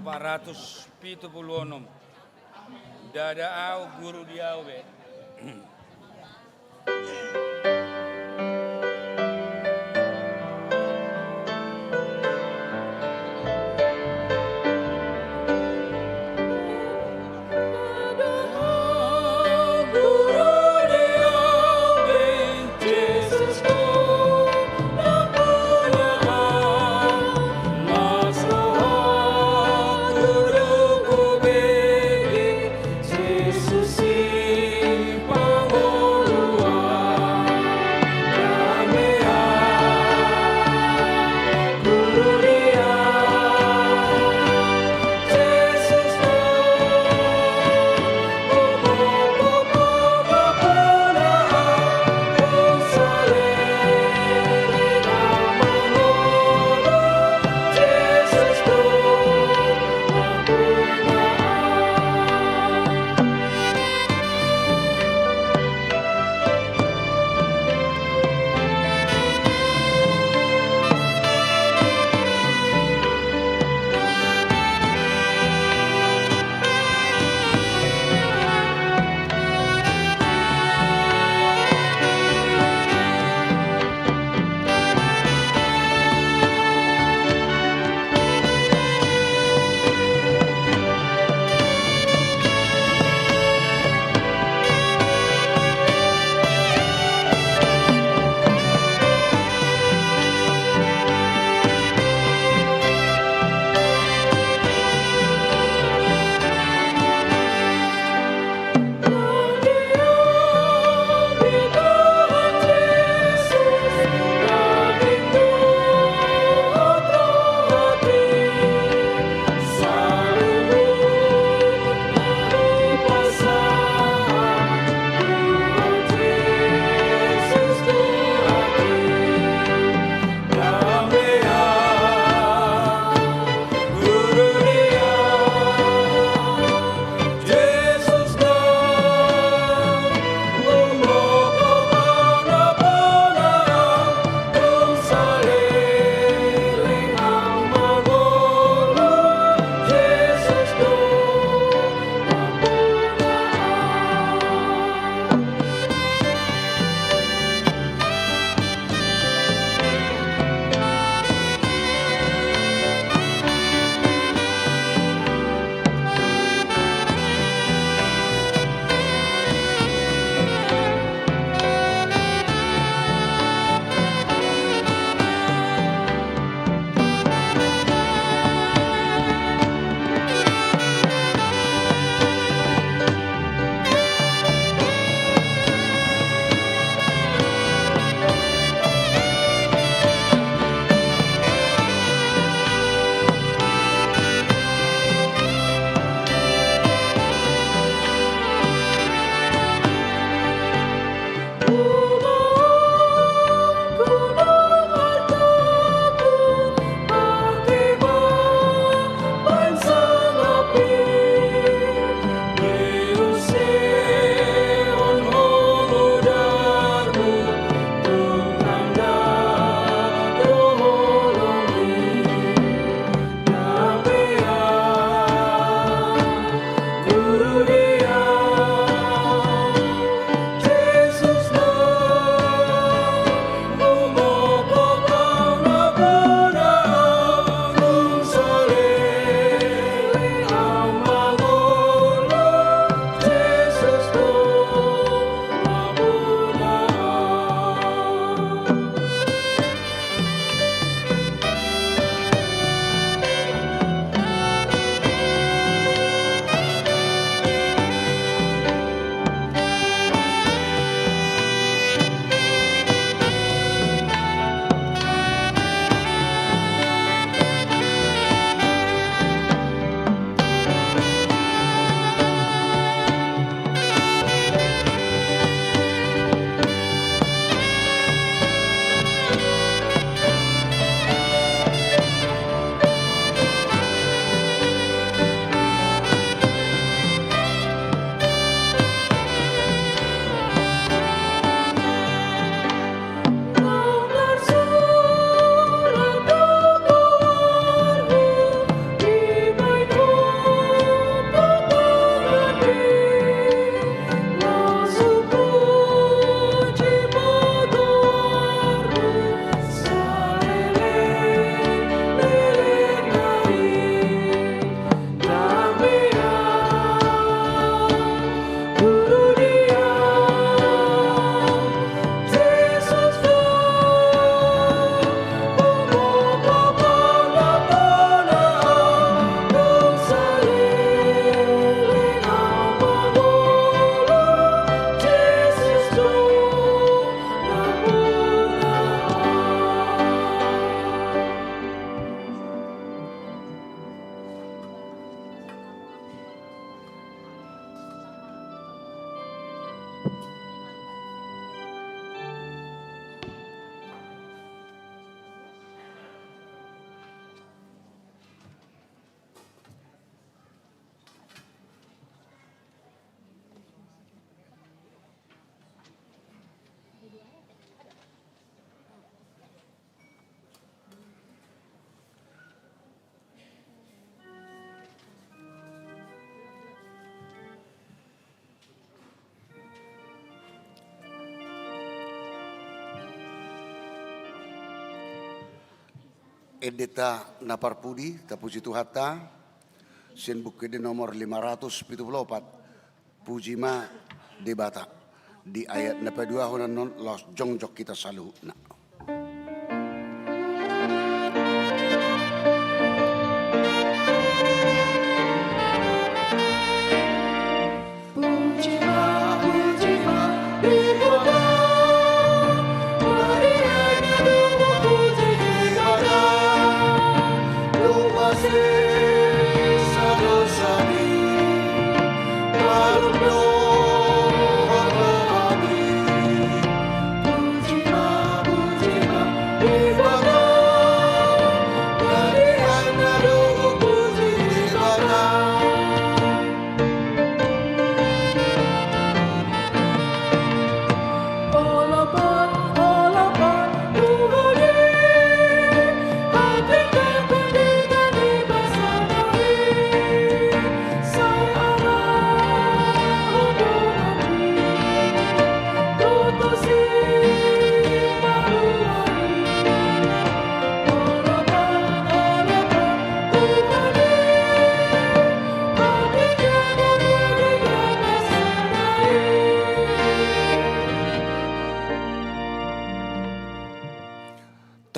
Empat ratus pitu puluh enam. Ndada au guru di au be. Endenta na parpudi, tapuji Tuhanta, sian Buku Ende nomor lima ratus pitu pulu opat, Puji ma Debata. Di ayat na paduahon annon laos jongjong hita saluhutna.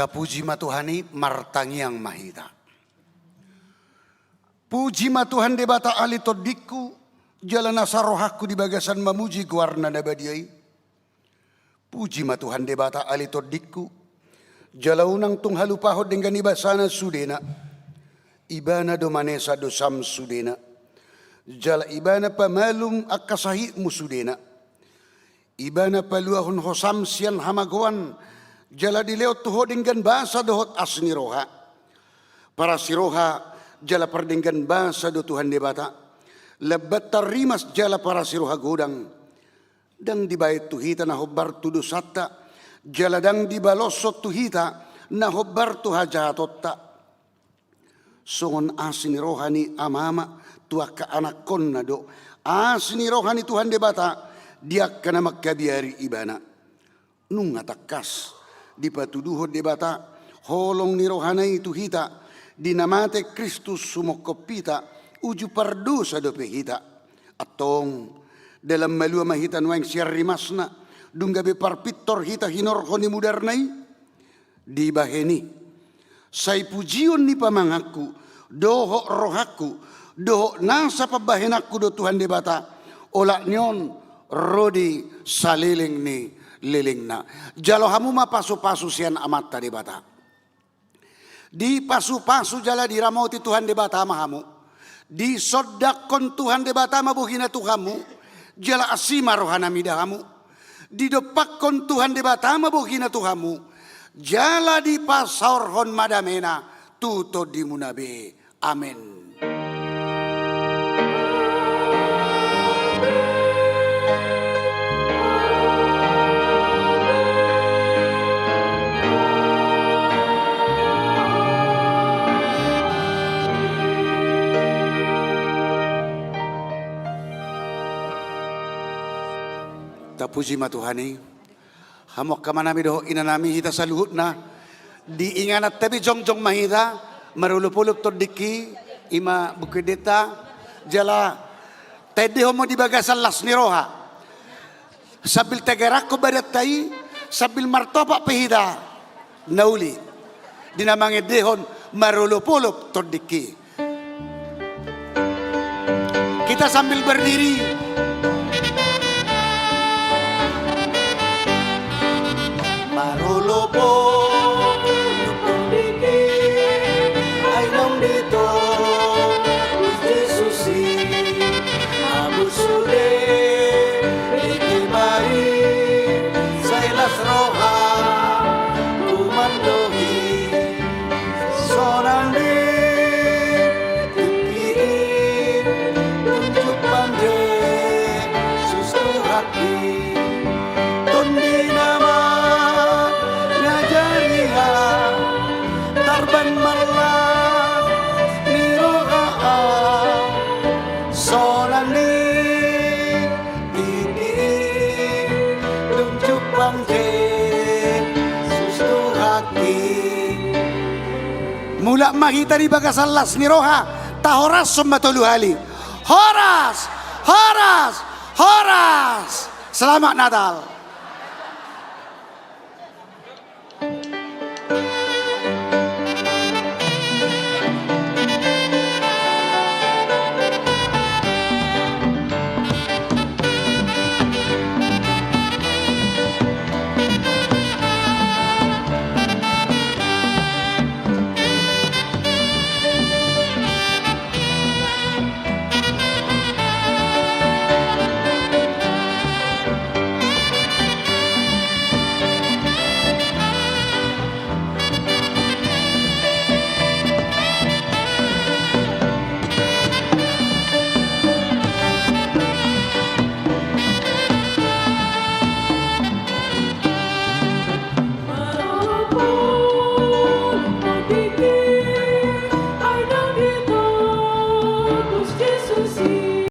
Tapuji ma Tuhan i, martangiang ma hita. Puji ma Tuhan Debata ale tondingku, jala nasa rohangku di bagasan mamuji goarna na badia i. Puji ma Tuhan Debata ale tondingku, jala unang tung halupahon denggan i basana sudena. Ibana do manesa dosam sudena, jala Ibana pamalum angka sahitmu sudena. Ibana paluahon hosam sian hamagoan, jala dilehon tu ho denggan basa dohot asi ni roha. Parasi roha jala pardenggan basa do Tuhan Debata, lambat tarrimas jala parasi roha godang. Ndang dibahen tu hita na hombar tu dosanta, jala ndang dibaloshon tu hita na hombar tu hajahatonta. Songon asi ni roha ni amama tu angka anakkonna do asi ni roha ni Tuhan Debata di angka na mangkabiari Ibana. Nunga tangkas dipatuduhon Debata holong ni rohana i tu hita di na mate Kristus sumongkop hita, uju pardosa dope hita. Antong, dalan malua ma hita nuaeng sian rimasna, dung gabe parpintor hita hinorhon ni mudarna i. Dibahen i, sai pujion ni pamanganku dohot rohangku dohot nasa pambahenanku do Tuhan Debata, olat ni on ro di saleleng ni lelengna. Jalo hamu ma pasupasu sian Amanta Debata. Dipasupasu jala diramoti Tuhan Debata ma hamu. Disondangkon Tuhan Debata ma bohina tu hamu, jala asi ma rohana mida hamu. Didompakkon Tuhan Debata ma bohina tu hamu, jala dipasaorhon ma damena tu tondimuna be. Amen. Tapuji ma Tuhan i. Hamu angka amanami dohot inanami, hita saluhutna di ingananta be jongjong ma hita marolopolop tondingki, i ma Buku Endenta, jala taendehon ma di bagasan las ni roha. Sambil tagerakon badanta i, sambil martopak pe hita na uli di na mangendehon marolopolop tondingki. Kita sambil berdiri. Marolopolop tondingki, ai naung ditobus Jesus i. Amun sude dengke ma i, sai las roha hu mandok i. Sonang di tingki i dung jumpang Jesus Tuhanki. Tondi na mangajari ahu, tarban marlas ni roha ahu. Sonang di tingki i dung jumpang Jesus Tuhanki. Mulak ma hita di bagasan las ni roha, tahorashon ma tolu hali. Horas, horas, horas. Selamat Natal.